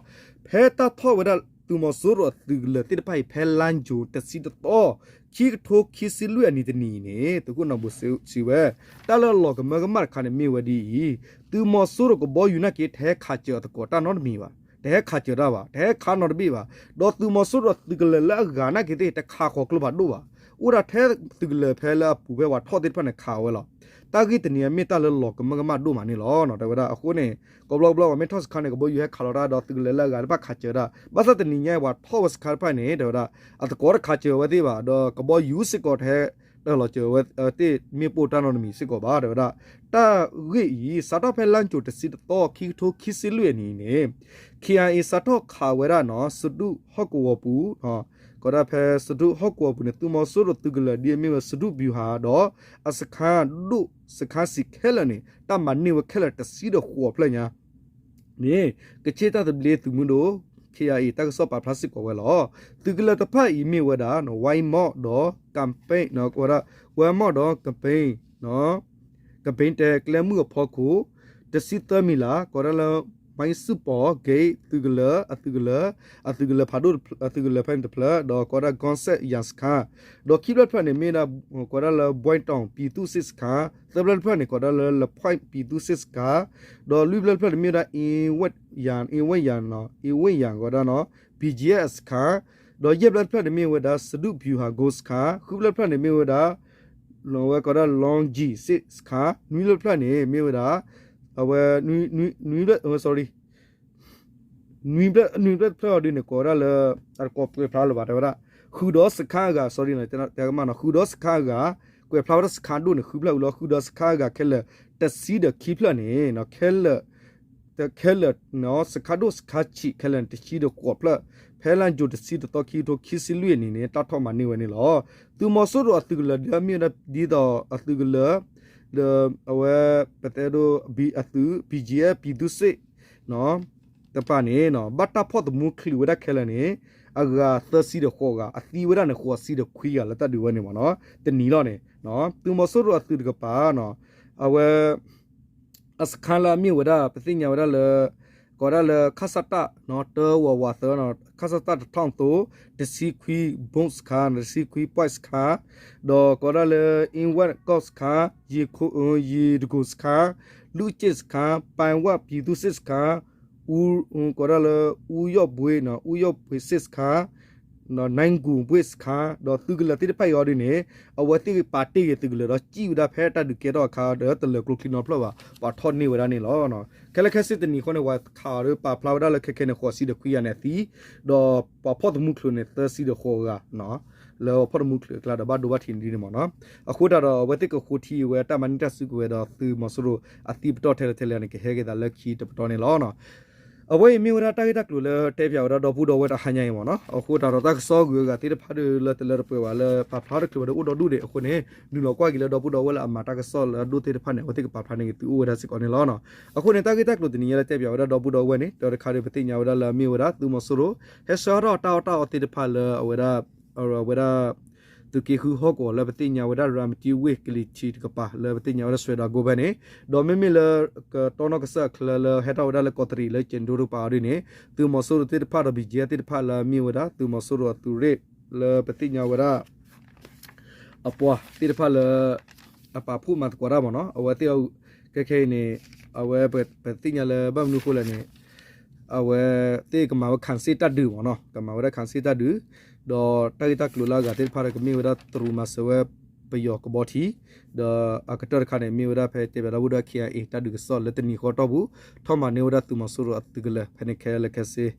ဖဲတၢ်ထီၣ်ဝဲဒၣ် သုးမီၤစိရိၤအသုးကလၢၤသ့ၣ်တဖၣ်အံၤ ဖဲလါယူၤတဆံတသီ ခံကထိခံဆံလွံၢ်အနံၤတနံၤအံၤန့ၣ် သုးခိၣ်နီၢ်ဘိစံးဝဲ တၢ်လၢအလီၤကမၢကမၣ်တခါန့ၣ်မ့ၢ်ဝဲဒ်အံၤ, သုးမီၤစိရိၤကဘီယူၤနာ်က့ တဟဲခးစၢၤအသကိးတၢ်နီတမံၤဘၣ်, တဟဲခးစၢၤတၢ်ဘၣ်, တဟဲခးနီတဘ့ၣ်ဘၣ်, ဒီးသုးမီၤစိရိၤအသုးကလၢၤလၢအဂၤနာ်က့သ့ၣ် တခးဃီၤကျိဖးဒိၣ်ဘၣ်, အိၣ်ဒၣ်ထဲသုးကလၢၤဖဲလၢအပူၤဖဲပှၤထီၣ်သ့ၣ်တဖၣ်န့ၣ်ခးဝဲလီၤ. တၢ်ဂ့ၢ်တနံၤအံၤမ့ၢ်တၢ်လၢလီၤကမၢကမၣ်ဒိၣ်မးန့ၣ်လီၤ. တဲဝဲဒၣ်အဃိန့ၣ် ကိးဘျီဘျီပှၤမ့ၢ်ထီၣ်စခါန့ၣ် ကဘီယူၤဟဲခးလီၤတၢ် ဒီးသုးကလၢၤလၢအဂၤတဖၣ်ခးစၢၤတၢ်, ဘၣ်ဆၣ်တနံၤညါအံၤပှၤထီၣ်ဝဲစခါတဖၣ်န့ၣ် တဲဝဲဒၣ် အသကိးတခးစၢၤဝဲသ့ၣ်ဘၣ်, ဒီးကဘီယူၤစ့ၢ်ကီးတဟဲ တၢ်လီၤစၢၤဝဲသ့ၣ်မ့ၢ်ပိၢ်တၢ်နီတမံၤစ့ၢ်ကီးဘၣ် တဲဝဲဒၣ်. တၢ်ဂ့ၢ်အံၤ စးထီၣ်ဖဲလါယူၤတဆံတသီ ခံကထိခံဆံလွံၢ်အနံၤန့ၣ် ခ့ၣ်အါအ့ စးထီၣ်ခးဝဲဒၣ်နီၤ စဒူၣ်ဟီၣ်ကဝီၤပူၤ ကီးဒၣ်ဖဲစဒူၣ်ဟီၣ်ကဝီၤပူၤန့ၣ် သုးမီၤစိရိၤသုးကလၢၤဒ်အမ့ၢ်ဝဲစဒူၣ်ပျူၤဟးဒီး အစခန်းဒိၣ်စခန်းဆံးခဲလၢာ်န့ၣ် တၢ်မၤန့ၢ်ဝဲခဲလၢာ်တဆံဒီးဃိးဖျၢၣ်ညါ န့ၣ် ကချ့ၣ်တၢ်သဘျ့သုးမုၢ်ဒိၣ် ခ့ၣ်အါအ့ တၢ်ကစီၣ်ပာ်ဖျါစ့ၢ်ကီးဝဲလီၤ. သုးကလၢၤတဖၣ်အံၤမ့ၢ်ဝဲဒၣ် ဝါမီၣ်ဒီး ကမ်ပ့ၣ် ဝါမီၣ်ဒီး ကမ်ပ့ၣ် ကမ်ပ့ၣ်တဲကျဲမုၢ်အဖီခိၣ် တဆံသၢမံၤလး ကီးဒၣ်လၢ မံစူၣ်ပီၣ် ဂ့ၢ်သုးကလၢၤ အသုးကလၢၤ အသုးကလၢၤဖးဒိၣ် အသုးကလၢၤဖဲန့ၣ်တဖျၢၣ် ဒီးကီးဒၣ် ကီၢ်စဲၣ်ယၤစခန်း ဒီးခံဖျၢၣ်တဖျၢၣ်န့ၣ်မ့ၢ်ဝဲဒၣ် ကီးဒၣ်လၢ ဘွဲတီၣ် ပြည်သူ့စစ်စခန်း သၢဖျၢၣ်တဖျၢၣ်န့ၣ် ကီးဒၣ်လၢ လဖှဲၣ် ပြည်သူ့စစ်စခန်း ဒီးလွံၢ်ဖျၢၣ်တဖျၢၣ်န့ၣ်မ့ၢ်ဝဲဒၣ် အ့ဝ့ၣ်ယၤ အ့ဝ့ၣ်ယၤ အ့ဝ့ၣ်ယၤ ကီးဒၣ်နီၤ ဘံၣ်ကၠံအ့ စခန်း ဒီးယဲၢ်ဖျၢၣ်တဖျၢၣ်န့ၣ်မ့ၢ်ဝဲဒၣ် စဒူၣ်ပျူၤဟး ဂိၢ်စခန်း ဃုဖျၢၣ်တဖျၢၣ်န့ၣ်မ့ၢ်ဝဲဒၣ် လီၤဝဲကီးဒၣ် လီကၠံ စစ်စခန်း နွံဖျၢၣ်တဖျၢၣ်န့ၣ် မ့ၢ်ဝဲဒၣ် အဝဲ နွံ နွံ နွံဖျၢၣ် sorry နွံဖျၢၣ် နွံဖျၢၣ်တဖျၢၣ်အီၤဒ်န့ၣ် ကိးဝဲဒၣ်လၢ အတကိးကွဲးဖျါလၢၤဘၣ် တဲဝဲဒၣ် ဃုာ်ဒီးစခန်းအဂၤ sorry နီၤ တဲကမၣ်နီၤ ဃုာ်ဒီးစခန်းအဂၤ ကွဲးဖျါဝဲဒၣ်စခန်းဒိၣ်န့ၣ် ဃုဖျၢၣ်ဝံၤလီၤ ဃုာ်ဒီးစခန်းအဂၤခဲလၢာ် တဆံဒီးခံဖျၢၣ်န့ၣ် ခဲလၢာ် ခဲလၢာ် စခန်းဒိၣ်စခန်းဆံးခဲလၢာ်န့ၣ် တဆံဒီးဃိးဖျၢၣ် ဖဲလါယူၤတဆံတသီ ခံကထိခံဆံလွံၢ်အနံၤန့ၣ် တၢ်ထီၣ်မၤန့ၢ်ဝဲန့ၣ်လီၤ. သုးမီၤစိရိၤအသုးကလၢၤဒ်အမ့ၢ်ဝဲဒၣ်ဒ်သိးအသုးကလၢၤ ဒီးအဝဲ ပတဲဒိ အသုး ဘံၣ်ကၠံအ့ ပြည်သူ့စစ် တပၤန့ၣ် ဘၣ်တၢ်ဖီၣ်သမူချုးဝဲဒၣ်ခဲလၢာ်န့ၣ် အဂၤသၢဆံဒီးဃိးဂၤ အသံဝဲဒၣ်န့ၣ် ဃိးဆံဒီးခွံဂၤလၢတၢ်ဒုးဝဲန့ၣ်မ့ၢ်နီၤ တနံၤလီၤန့ၣ် သုးမီၤစိရိၤအသုးတကပၤ အဝဲ အစခန်းလၢအမ့ၢ်ဝဲဒၣ် ပသ့ၣ်ညါဝဲဒၣ်လၢ ကိးဒၣ်လၢ ခစတ တၢဝးဝးသၢ ခစတ တထီၣ်သိ တဆံခွံ ဘိၣ်စခန်း တဆံခွံ ပွဲၣ်စခန်း ဒီးကိးဒၣ်လၢ အ့ဝ့ၣ်ကီၢ်စခန်း ယ့ၤတကိၤစခန်း လူၢ်ကၠ့ၣ်စခန်း ပၢ်ဝၣ် ပြည်သူ့စစ်စခန်း ကိးဒၣ်လၢ အူယီၣ်ဘှ့ အူယီၣ်ဘှ့ စစ်စခန်း နဲၣ်ကူၣ်ဘှ့ စစ်စခန်း ဒီးသုးကလၢၤသ့ၣ်တဖၣ်အံၤအီၤဒ်န့ၣ် အဝဲသ့ၣ်ပာ်တ့ၢ်ဂ့ၤသုးကလၢၤဒီးစံၣ်ဝဲဒၣ်ဖဲတၢ်ဒုးကဲထီၣ်အခါဒီးတလၢၤကျိချံနီတဖျၢၣ်ဘၣ် ပှၤထီၣ်န့ၢ်ဝဲဒၣ်န့ၣ်လီၤ. ခဲလၢာ်ခဲဆ့တနံၤဃီန့ၣ် ပှၤခးအီၤဒီးပာ်ဖျါဝဲဒၣ်လၢခဲခဲန့ၣ် ဃိးဆံဒီးခွံဂၤန့ၣ်အသံ ဒီးပှၤဖီၣ်သမူချုးန့ၣ် သၢဆံဒီးဃိးဂၤ လၢပှၤဖီၣ်သမူချုးအကျါဒီးဘၣ်ဒိဘၣ်ထံးဒ်န့ၣ်မ့ၢ်နီၤ အဃိသတးဒီးအဝဲသ့ၣ်ကဃိထံဝဲတၢ်မၤန့ၢ်တၢ်စုကဝဲၤဒီးသုးမီၤစိရိၤ အသံပတီၢ်ထဲလဲၣ်ထဲလဲၣ်န့ၣ် ကဟဲက့ၤသးလၢခံတပတီၢ်န့ၣ်လီၤ. အဝဲအံၤမ့ၢ်ဝဲဒၣ်တၢ်ဂ့ၢ်တၢ်ကျိၤလၢတဲဖျါဝဲဒၣ်ဒီပုၢ်ဒီဝဲၢ်တဟါညါအံၤမ့ၢ်နီၤ အဃိသတးဒီးတၢ်ကစီၣ်ဂုၤအဂၤသ့ၣ်တဖၣ်ဒီးလၢတလၢတပှဲၤဘၣ်လၢပာ်ဖျါတချုးဘၣ်ဒီး အိၣ်ဒီဒူၣ်ဒံးအဃိန့ၣ် နုာ်လီၤကွၢ်က့ၤလၢဒီပုၢ်ဒီဝဲၢ်လၢအမၤတၢ်ကစီၣ်လၢအဒိၣ်သ့ၣ်တဖၣ်န့ၣ် အဝဲသ့ၣ်ကပာ်ဖျါန့ၢ်က့ၤသုအိၣ်ဝဲဒၣ်စ့ၢ်ကီးန့ၣ်လီၤ. အဃိန့ၣ် တၢ်ဂ့ၢ်တၢ်ကျိၤတနံၤညါလၢတဲဖျါဝဲဒၣ်ဒီပုၢ်ဒီဝဲၢ်န့ၣ် တၢတခါဒီးပသ့ၣ်ညါဝဲဒၣ်လၢအမ့ၢ်ဝဲဒၣ်သုးမီၤစိရိၤ ဟဲဆှၢထီၣ်တၢ်အီၣ်တၢ်အီသ့ၣ်တဖၣ်လၢအဝဲဒၣ် အဝဲဒၣ် သုးက့ဃုဟီၣ်ကဝီၤလၢပသ့ၣ်ညါဝဲဒၣ် ရၤမတံဝ့ၢ်ကလံၤထံးတကပၤ လၢပသ့ၣ်ညါဝဲဒၣ်စွဲဒီးကိးဖဲန့ၣ် ဒီးမ့မ့ၢ်လၢ ကတီနီၢ်ကစၢ်အချၢလၢဟဲထီၣ်ဝဲဒၣ်လၢကီးတရံးလၢကၠဲးဒိတကပၤအီၤဒ်န့ၣ် သုးမီၤစိရိၤသ့ၣ်တဖၣ်ဒီး ဘံၣ်ကၠံသ့ၣ်တဖၣ်လၢအမ့ၢ်ဝဲဒၣ် သုးမီၤစိရိၤအသုးရ့ၣ် လၢပသ့ၣ်ညါဝဲဒၣ် အပှၤသ့ၣ်တဖၣ်လၢ အပာ်ဖှိၣ်မၤသကိးတၢ်မ့ၢ်နီၤ အဝဲသ့ၣ် ခဲခဲအံၤန့ၣ် အဝဲပသ့ၣ်ညါလၢဘၣ်မနုၤအဃိလဲၣ်န့ၣ် အဝဲသ့ၣ်ကမၤဝဲခၣ်စ့ၣ်တၢ်ဒုးမ့ၢ်နီၤ ကမၤဝဲဒၣ်ခၣ်စ့ၣ်တၢ်ဒုး ဒီးတၢ်ဂ့ၢ်တၢ်ကျိၤလၢအဂၤသ့ၣ်တဖၣ်ဒီးကမ့ၢ်ဝဲဒၣ်တရူးမၤစၢၤဝဲပယီၤကဘီထံ ဒီးအကတၢၢ်တခါန့ၣ် မ့ၢ်ဝဲဒၣ်ဖဲတဲဘၣ်ဒီပုၢ်ဒီဝဲၢ် ခ့ၣ်အါအ့ တၢ်ဒုးကစီၣ်လၢတနံၤဃီတီၢ်ပူၤ ထီၣ်မၤန့ၢ်ဝဲဒၣ်သုးမီၤစိရိၤအသုးကလၢၤ ဖဲန့ၣ်ခဲလၢာ်ခဲဆ့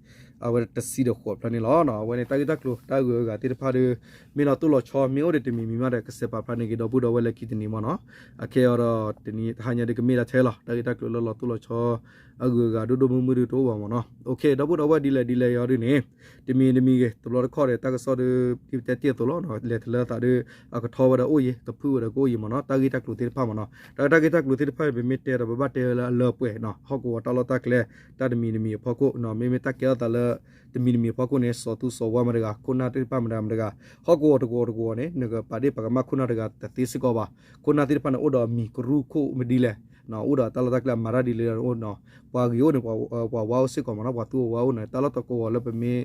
အဝဲတဆံဒီးဃိးဖျၢၣ်န့ၣ်လီၤ. အဝဲန့ၣ်တၢ်ဂ့ၢ်တၢ်ကျိၤတၢ်ဂုၤအဂၤသ့ၣ်တဖၣ်ဒီး မ့ၢ်လီၤတိၢ်လီၤဆီ မ့ၢ်အိၣ်ဒီးတမံၤမံၤမးဒီး ကစဲးပာ်ဖျါန့ၢ်က့ၤဒီပုၢ်ဒီဝဲၢ်လၢခံတနံၤမ့ၢ်နီၤ. အခဲအံၤဒီး တနံၤတဟါညါဒီးကမ့ၢ်ဒၣ်ထဲလီၤ တၢ်ဂ့ၢ်တၢ်ကျိၤလၢလီၤတိၢ်လီၤဆီ အဂုၤအဂၤဒိၣ်ဒိၣ်မုၢ်မုၢ်ဒုးတအိၣ်ဘၣ်မ့ၢ်နီၤ. ဒီပုၢ်ဒီဝဲၢ်ဒ်လဲၣ်ဒ်လဲၣ်အံၤဒ်န့ၣ် တမံၤတမံၤဂ့ၤ တဘျီတခီၣ်ဒီး တၢ်ကစီၣ်ဒီး ဒ်ပတဲတ့ၢ်အသိးလီၤ လဲၤတလၢသးဒီး အကထီဝဲဒီးအိၣ်ယံၤ ကဖုၣ်ဝဲဒီးကအိၣ်ယံၤမ့ၢ်နီၤ. တၢ်ဂ့ၢ်တၢ်ကျိၤသ့ၣ်တဖၣ်မ့ၢ်နီၤ တၢ်ဂ့ၢ်တၢ်ကျိၤသ့ၣ်တဖၣ် ပမ့ၢ်တဲဒီးပဘၣ်တဲဝဲလၢအလၢပှဲၤနီၤ ဟီၣ်ကဝီၤတၢ်လီၢ်တၢ်ကျဲ တၢ်တမံၤတမံၤအဖီခိၣ် မ့မ့ၢ်တၢ်ကဲထီၣ်သးလၢ တမံၤတမံၤအဖီခိၣ်န့ၣ် စီၤသူစီၤဝါမတၤတဂၤ ခိၣ်နၢ်သ့ၣ်တဖၣ်မတၤမတၤတဂၤ ဟီၣ်ကဝီၤတကဝီၤတကဝီၤန့ၣ် နကပာ်ဒ့ၣ်ပာ်ကမၣ်ခိၣ်နၢ်တဂၤတသ့စ့ၢ်ကီးဘၣ်. ခိၣ်နၢ်သ့ၣ်တဖၣ်န့ၣ် အိၣ်ဒီးအမံၤကရူၢ်ခိၣ်မဒ်လဲၣ် အိၣ်ဒီးတၢ်လီၢ်တၢ်ကျဲအမၤတၢ်ဒ်လဲၣ်အိၣ်နီၤ ပှၤဂ့ၤအိၣ်န့ၣ် ပှၤဝါအိၣ်စ့ၢ်ကီးမ့ၢ်နီၤ ပှၤသူအဝါအိၣ်န့ၣ် တၢ်လီၢ်တကဝီၤလၢပမ့ၢ်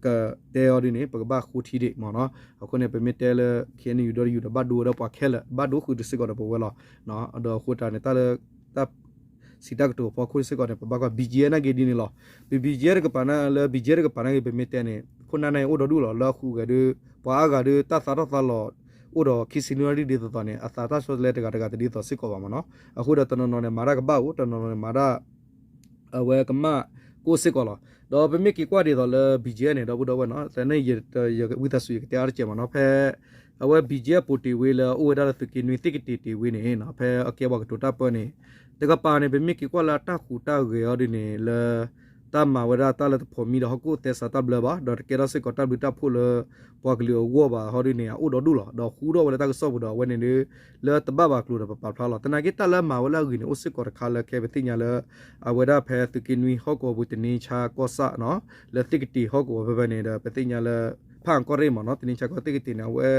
ကတဲအီၤဒ်န့ၣ် ပကဘၣ်ဃိထံဒံးမ့ၢ်နီၤ. အဃိန့ၣ် ပမ့ၢ်တဲလၢ ခ့ၣ်အဲၣ်ယူၣ် ဒီးယူၣ်ဒီးဘၣ်ဒိဝဲဒၣ်ပှၤခဲလၢာ် ဘၣ်ဒိဃုာ်ဒံးစ့ၢ်ကီးဒီးပဝဲလီၤ. ဒီးအဃိတၢ်န့ၣ် တၢ်လၢ တၢ်စံးတၢ်ကတိၤဖီခိၣ်စ့ၢ်ကီးန့ၣ် ပဘၣ်ကွၢ် ဘံၣ်ကၠံအဲၣ် နာ်က့ဒ်န့ၣ်လီၤ. ပဘံၣ်ကၠံအဲၣ်တကပၤန့ၣ် လၢဘံၣ်ကၠံအဲၣ်တကပၤနာ်က့ ပမ့ၢ်တဲန့ၣ် ခိၣ်နၢ်န့ၣ်အိၣ်ဒီဒူၣ်လီၤ လၢအဃုာ်ဂဲၤဒီး ပှၤအါဂၤဒီး တၢ်သးထီၣ်သးလီၤ အိၣ်ဒီးခံဆံနွံဒ်သိးသိးန့ၣ် အသးတၢ်ဆီတလဲတဂၤတဂၤတဒ်သိးစ့ၢ်ကီးဘၣ်မ့ၢ်နီၤ. အဃိဒီးတနီၤနီၤန့ၣ် မၤတၢ်ကဘၣ်အိၣ် တနီၤနီၤန့ၣ်မၤတၢ် အဝဲကမၣ်ကအိၣ်စ့ၢ်ကီးလီၤ. ဒီးပမ့ၢ်က့ၤကွၢ်ဒ်သိးလၢ ဘံၣ်ကၠံအဲၣ် န့ၣ် ဒီပုၢ်ဒီဝဲၢ်နီၤ သနာ်က့ ဝံသးစူၤယကတဲအါတက့ၢ်မ့ၢ်နီၤ ဖဲ အဝဲဘံၣ်ကၠံအဲၣ် ပိာ်တ့ၢ်ဝဲလၢအအိၣ်ဝဲဒၣ်လၢသုးက့နွံသ့ၣ်ကတ့ၢ်တ့ၢ်ဝဲန့ၣ် ဖဲအကဲပှၤကတိၤတၢ်ပၢန့ၣ် တကပၤန့ၣ် ပမ့ၢ်က့ၤကွၢ်လၢအတၢ်ဟူးတၢ်ဂဲၤအီၤဒ်န့ၣ် လၢ တၢ်မၤဝဲဒၣ်တၢ်လၢတဖိးမံဒီးဟီၣ်ခိၣ်သဲစးတၢ်ဘျၢဘၣ် ဒီးတကဲထီၣ်စ့ၢ်ကီးတၢ်ဘျုးတၢ်ဖှိၣ်လၢ ပှၤကလုာ်အဂီၢ်ဘၣ်ဟီဒ်န့ၣ် အအိၣ်ဒီဒူၣ်လီၤ. ဒီးဃူထီၣ်ဝဲလၢတၢ်ကစီၣ်ပူၤဒီးအဝဲန့ၣ်ဒီး လၢတဘၣ်ဘၣ်ကျိၤဒီးပပာ်ဖျါလီၤ. သနာ်က့တၢ်လၢအမၤဝဲလၢအဂ့ၤန့ၣ် အိၣ်စ့ၢ်ကီးတခါလၢခဲပသ့ၣ်ညါလၢ အဝဲဒၣ်ဖဲသုးက့နွံဟီၣ်ကဝီၤပူၤ တနံၤဆါကီၢ်ဆၣ်နီၤ လၢသ့ၣ်ကတ့ၢ်ဟီၣ်ကဝီၤဖဲဖဲန့ၣ်ဒီး ပသ့ၣ်ညါလၢ ဖးအၣ်ကီၢ်ရ့ၣ်မ့ၢ်နီၤ တနံၤဆါကီၢ်သ့ၣ်ကတ့ၢ်န့ၣ် အဝဲ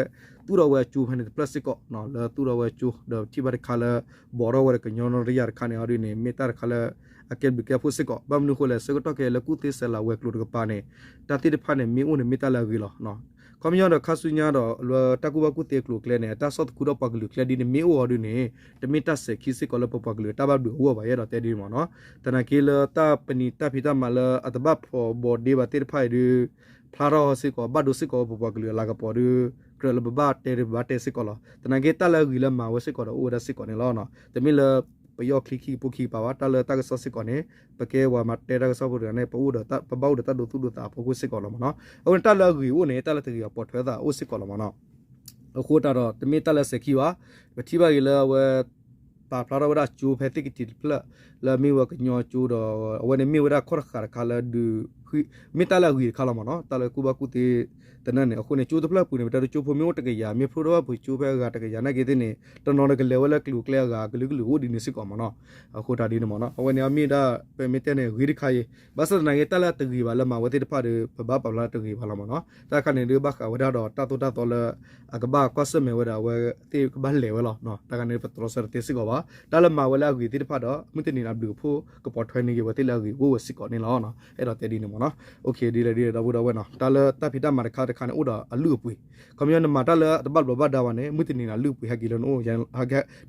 သူၣ်ထီၣ်ဝဲအကၠိဖဲန့ၣ်တဖျၢၣ်စ့ၢ်ကီး လၢသူၣ်ထီၣ်ဝဲအကၠိ ဒီးထံၣ်ဘၣ်တခါလၢ ဘီးထီၣ်ဝဲဒီးကညီနီတယၢ်တခါန့ၣ် အီၤဒ်န့ၣ် မ့ၢ်တၢ်တခါလၢ အကဲဘျုးကဲဖှိၣ်စ့ၢ်ကီး ဘၣ်မနုၤအဃိလဲၣ် ဆၢကတီၢ်ခဲအံၤလၢကူၣ်သ့ဆဲးလၤဝဲၤကျိၤတကပၤန့ၣ် တၢ်သ့ၣ်တဖၣ်န့ၣ် မ့ၢ်အိၣ်န့ၣ်မ့ၢ်တၢ်လၢအဂ့ၤလီၤ. ခီပညီဒီးခါဆူညါဒီး လၢတၢ်ကူၣ်ဘၣ်ကူၣ်သ့အကျိၤအကျဲန့ၣ် အတၢ်ဆီၣ်သခူထီၣ်ပှၤကလုာ်ကျဲဒ်န့ၣ် မ့ၢ်အိၣ်အီၤဒ်န့ၣ် တမ့ၢ်တၢ်စဲၤခံစ့ၢ်ကီးလၢပပှၤကလုာ်အတၢ်ဘၣ်ဘျုးအဂီၢ်ဘၣ် ယအဲၣ်ဒိးတဲဒ်န့ၣ်မ့ၢ်နီၤ. သနာ်က့လၢတၢ်ပနံာ်တၢ်ဖံးတၢ်မၤလၢအတဘၣ်ဖှီၣ်ဘီးဒ့ဘၣ်သ့ၣ်တဖၣ်အံၤဒီး ဖျါထီၣ်စ့ၢ်ကီး ဘၣ်ဒိစ့ၢ်ကီးပပှၤကလုာ်အလၤကပီၤဒီး ကြၢးလၢပဘၣ်တဲဒီးပဘၣ်တဲစ့ၢ်ကီးလီၤ. သနာ်က့တၢ်လၢအဂ့ၤလၢမၤဝဲစ့ၢ်ကီးဒီးအိၣ်ဝဲဒၣ်စ့ၢ်ကီးန့ၣ်လီၤ. တမ့ၢ်လၢပယီၢ်ချံခံကဖိခံကပၤဘၣ် တၢ်လၢတၢ်ကစီၣ်စ့ၢ်ကီးန့ၣ် ပကဲပှၤမၤတဲတၢ်ကစီၣ်ဖိတဂၤန့ၣ် ပအိၣ်ဒီး ပဘၣ်အိၣ်ဒီးတၢ်ဒိသူၣ်ဒိသးအဖီခိၣ်စ့ၢ်ကီးလီၤမ့ၢ်နီၤ. အဃိန့ၣ် တၢ်လၢအဂ့ၤအိၣ်န့ၣ် တၢ်လၢတဂ့ၤအီၤပိာ်ထွဲသးအိၣ်စ့ၢ်ကီးလီၤမ့ၢ်နီၤ. အဃိတၢ်ဒီး တမ့ၢ်တၢ်လၢအစဲၤခံဘၣ်. ပထံၣ်ဘၣ်ဂ့ၤလၢအဝဲ ပာ်ဖျါထီၣ်ဝဲဒၣ်ကၠိဖဲသ့ၣ်ကတ့ၢ်တဖျၢၣ် လၢအမ့ၢ်ဝဲကညီကၠိဒီး အဝဲန့ၣ်မ့ၢ်ဝဲဒၣ်ခီၣ်တဃာ်တခါလၢဒုး မ့ၢ်တၢ်လၢအဂ့ၤတခါလီၤမ့ၢ်နီၤ. တၢ်လၢကူၣ်ဘၣ်ကူၣ်သ့ တနၢ်န့ၣ် အဃိန့ၣ် ကၠိတဖျၢၣ်အပူၤန့ၣ် ပတဲဒ်ကၠိဖိမ့ၢ်အိၣ်တကယၤ မ့ၢ်ဖျိထီၣ်ဘၣ်ပှ့ၤကၠိဖဲအဂၤတကယၤနာ်က့သ့ၣ်န့ၣ် တနီၤန့ၣ်ကလဲၤဝဲလၢကျိၤကျဲအဂၤ ကလုာ်ကလုာ်အိၣ်ဒ်န့ၣ်စ့ၢ်ကီးမ့ၢ်နီၤ. အဃိတၢ်ဒ်န့ၣ်မ့ၢ်နီၤ အဝဲန့ၣ်အမ့ၢ်ဒၣ် ပမ့ၢ်တဲန့ၣ် ဂ့ၤတခါအံၤ ဘၣ်ဆၣ်သနာ်က့ တၢ်လၢအတဂ့ၤဘၣ်လၢမၤဝဲသ့ၣ်တဖၣ်ဒီး ပဘၣ်ပာ်ဖျါလၢတဂ့ၤဘၣ်လီၤမ့ၢ်နီၤ. တၢ်တခါန့ၣ်ဒုးဘၣ်ဃးဝဲဒၣ်ဒီးတၢ်သိၣ်တၢ်သီလၢ အကဘၣ်ကွၢ်ဆၢၣ်မဲာ်ဝဲဒၣ်အဝဲသ့ၣ်ကဘၣ်လဲၤဝဲလီၤ. တၢ်တခါန့ၣ် ပတြီဆၢတသ့စ့ၢ်ကီးဘၣ်. တၢ်လၢမၤဝဲလၢအဂ့ၤသ့ၣ်တဖၣ်ဒီး မုၢ်တနံၤန့ၣ်အဘျုးအဖှိၣ်ကပိာ်ထွဲန့ၢ်က့ၤဝဲသ့ၣ်လၢအဂ့ၤအိၣ်ဝဲစ့ၢ်ကီးန့ၣ်လီၤ. အဲၣ်ဒိးတဲဒ်န့ၣ်မ့ၢ်နီၤ. အိၣ်ခ့ဒ်လဲၣ်ဒ်လဲၣ်ဒီပုၢ်ဒီဝဲၢ်နီၤ တၢ်လၢတၢ်ဖံးတၢ်မၤတခါတခါန့ၣ် အိၣ်ဒီးအလုၢ်အပှ့ၤ ခီပညီနမၤတၢ်လၢတဘၣ်ဘျီးဘၣ်ဒါဘၣ်န့ၣ် မုၢ်တနံၤန့ၣ် အလုၢ်အပှ့ၤဟဲက့ၤလၢနအိၣ်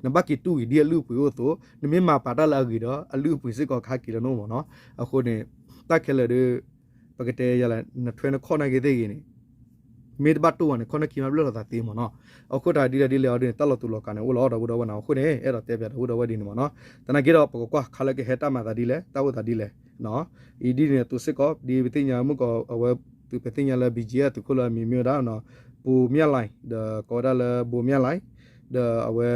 နဘၣ်က့ၤတူၢ်ဂ့ၤဒ်အလုၢ်အပှ့ၤအိၣ်အသိး နမ့ၢ်မၤပာ်တၢ်လၢအဂ့ၤဒီး အလုၢ်အပှ့ၤစ့ၢ်ကီးကဟဲက့ၤလၢနအိၣ်မ့ၢ်နီၤ. အဃိန့ၣ် တၢ်ခဲလၢာ်ဒီး ပကတဲယၤလဲၣ် နထွဲနခီၣ်နာ်က့သ့ၣ်ဂ့ၤန့ၣ် မ့ၢ်တဘၣ်တိၢ်ဘၣ်န့ၣ် ခီၣ်နၢ်ခံမ့ၢ်ဘျၢၣ်လိာ်သးသ့မ့ၢ်နီၤ. အဃိတၢ်ဒ်လဲၣ်ဒ်လဲၣ်အီၤဒ်န့ၣ် တၢ်လီၤတူာ်လီၤကာ်န့ၣ် အိၣ်လီၤဒီပုၢ်ဒီဝဲၢ်နီၤ. အဃိန့ၣ် အဲၣ်ဒိးတဲပၠးဒီပုၢ်ဒီဝဲၢ်ဒ်န့ၣ်မ့ၢ်နီၤ. သနာ်က့ဒီး ပကကွၢ်ခါလၢကဟဲတၢ်မၤသးဒ်လဲၣ် တၢ်အိၣ်သးဒ်လဲၣ် အံၤဒ်န့ၣ်အသိးစ့ၢ်ကီး ဒ်ပသ့ၣ်ညါမုၢ်ကီး အဝဲသုးပသ့ၣ်ညါလၢ ဘံၣ်ကၠံအဲၣ် သုးခိၣ်လၢအမံၤမ့ၢ်ဝဲဒၣ် ပူၤမၠၣ်လဲၣ် ဒီးကိးဝဲဒၣ်လၢ ဘိမၠၣ်လဲၣ် ဒီးအဝဲ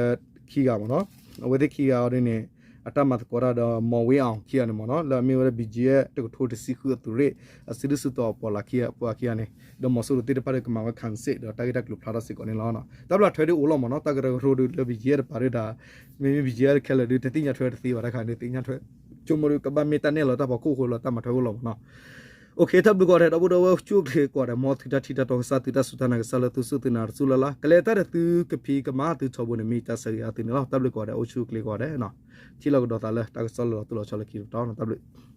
ခံဂၤမ့ၢ်နီၤ. အဝဲသ့ၣ်ခံဂၤအီၤဒ်န့ၣ် အတၢ်မၤသကိးတၢ်ဒီး မီၣ်ဝ့အီၣ်ခံဂၤန့ၣ်မ့ၢ်နီၤ လၢအမ့ၢ်ဝဲဒၣ် ဘံၣ်ကၠံအဲၣ် တကထိတဆံဃုအသုးရ့ၣ် အစုဒုၣ်စုတီၤအပှၤလၢခံဂၤ ပှၤခံဂၤန့ၣ် ဒီးမီၤစိရိၤသ့ၣ်တဖၣ်ဒီးကမၤဝဲ ခၣ်စ့ၣ် ဒီးတၢ်ဂ့ၢ်တၢ်ကျိၤဖျါထီၣ်စ့ၢ်ကီးန့ၣ်လီၤ. တၢ်ဘျုးထွဲဒ်အိၣ်လီၤမ့ၢ်နီၤ တၢ်ကရၢကရိဒ်လၢ ဘံၣ်ကၠံအဲၣ် တပၤဒ်တၢ် မ့မ့ၢ် ဘံၣ်ကၠံအဲၣ် ခဲလၢာ်ဒ်တသ့ၣ်ညါထွဲတသ့ဘၣ် တၢ်ခါန့ၣ်သ့ၣ်ညါထွဲ ဆိကမိၣ်ဒ်ကဘၣ်မ့ၢ်တၢ်နဲၣ်လီၤတၢ်ဖီခိၣ်အဃိလီၤ တၢ်မၤထွဲအိၣ်လီၤမ့ၢ်နီၤ. အိၣ်ခ့ တၢ်ဘျုးကိးဂၤဒဲး ဒီပုၢ်ဒီဝဲၢ်အိၣ်ဆူၣ်အိၣ်ချ့ကိးဂၤဒဲး မ်သုတၢ်ထံၣ်တၢ်တီကစၢ် သုတၢ်စူၢ်တၢ်နာ်ကစၢ်လၢသုစူၢ်သုနာ်တစူၢ်လၢ်လၢ် ကလဲၤတၢ်ဒီးသုကဖံးကမၤသုထီဘိန့ၣ် မ့ၢ်တၢ်ဆၢဂ့ၤအါသုန့ၣ်လီၤ. တၢ်ဘျုးကိးဂၤဒဲး အိၣ်ဆူၣ်အိၣ်ချ့ကိးဂၤဒဲး ထံၣ်လိာ်ကဒီးသးလၢတၢ်ကစီၣ်လၢလီၤတူၢ်လီၤဆီလၢခံတပတီၢ်နီၤ တၢ်ဘျုး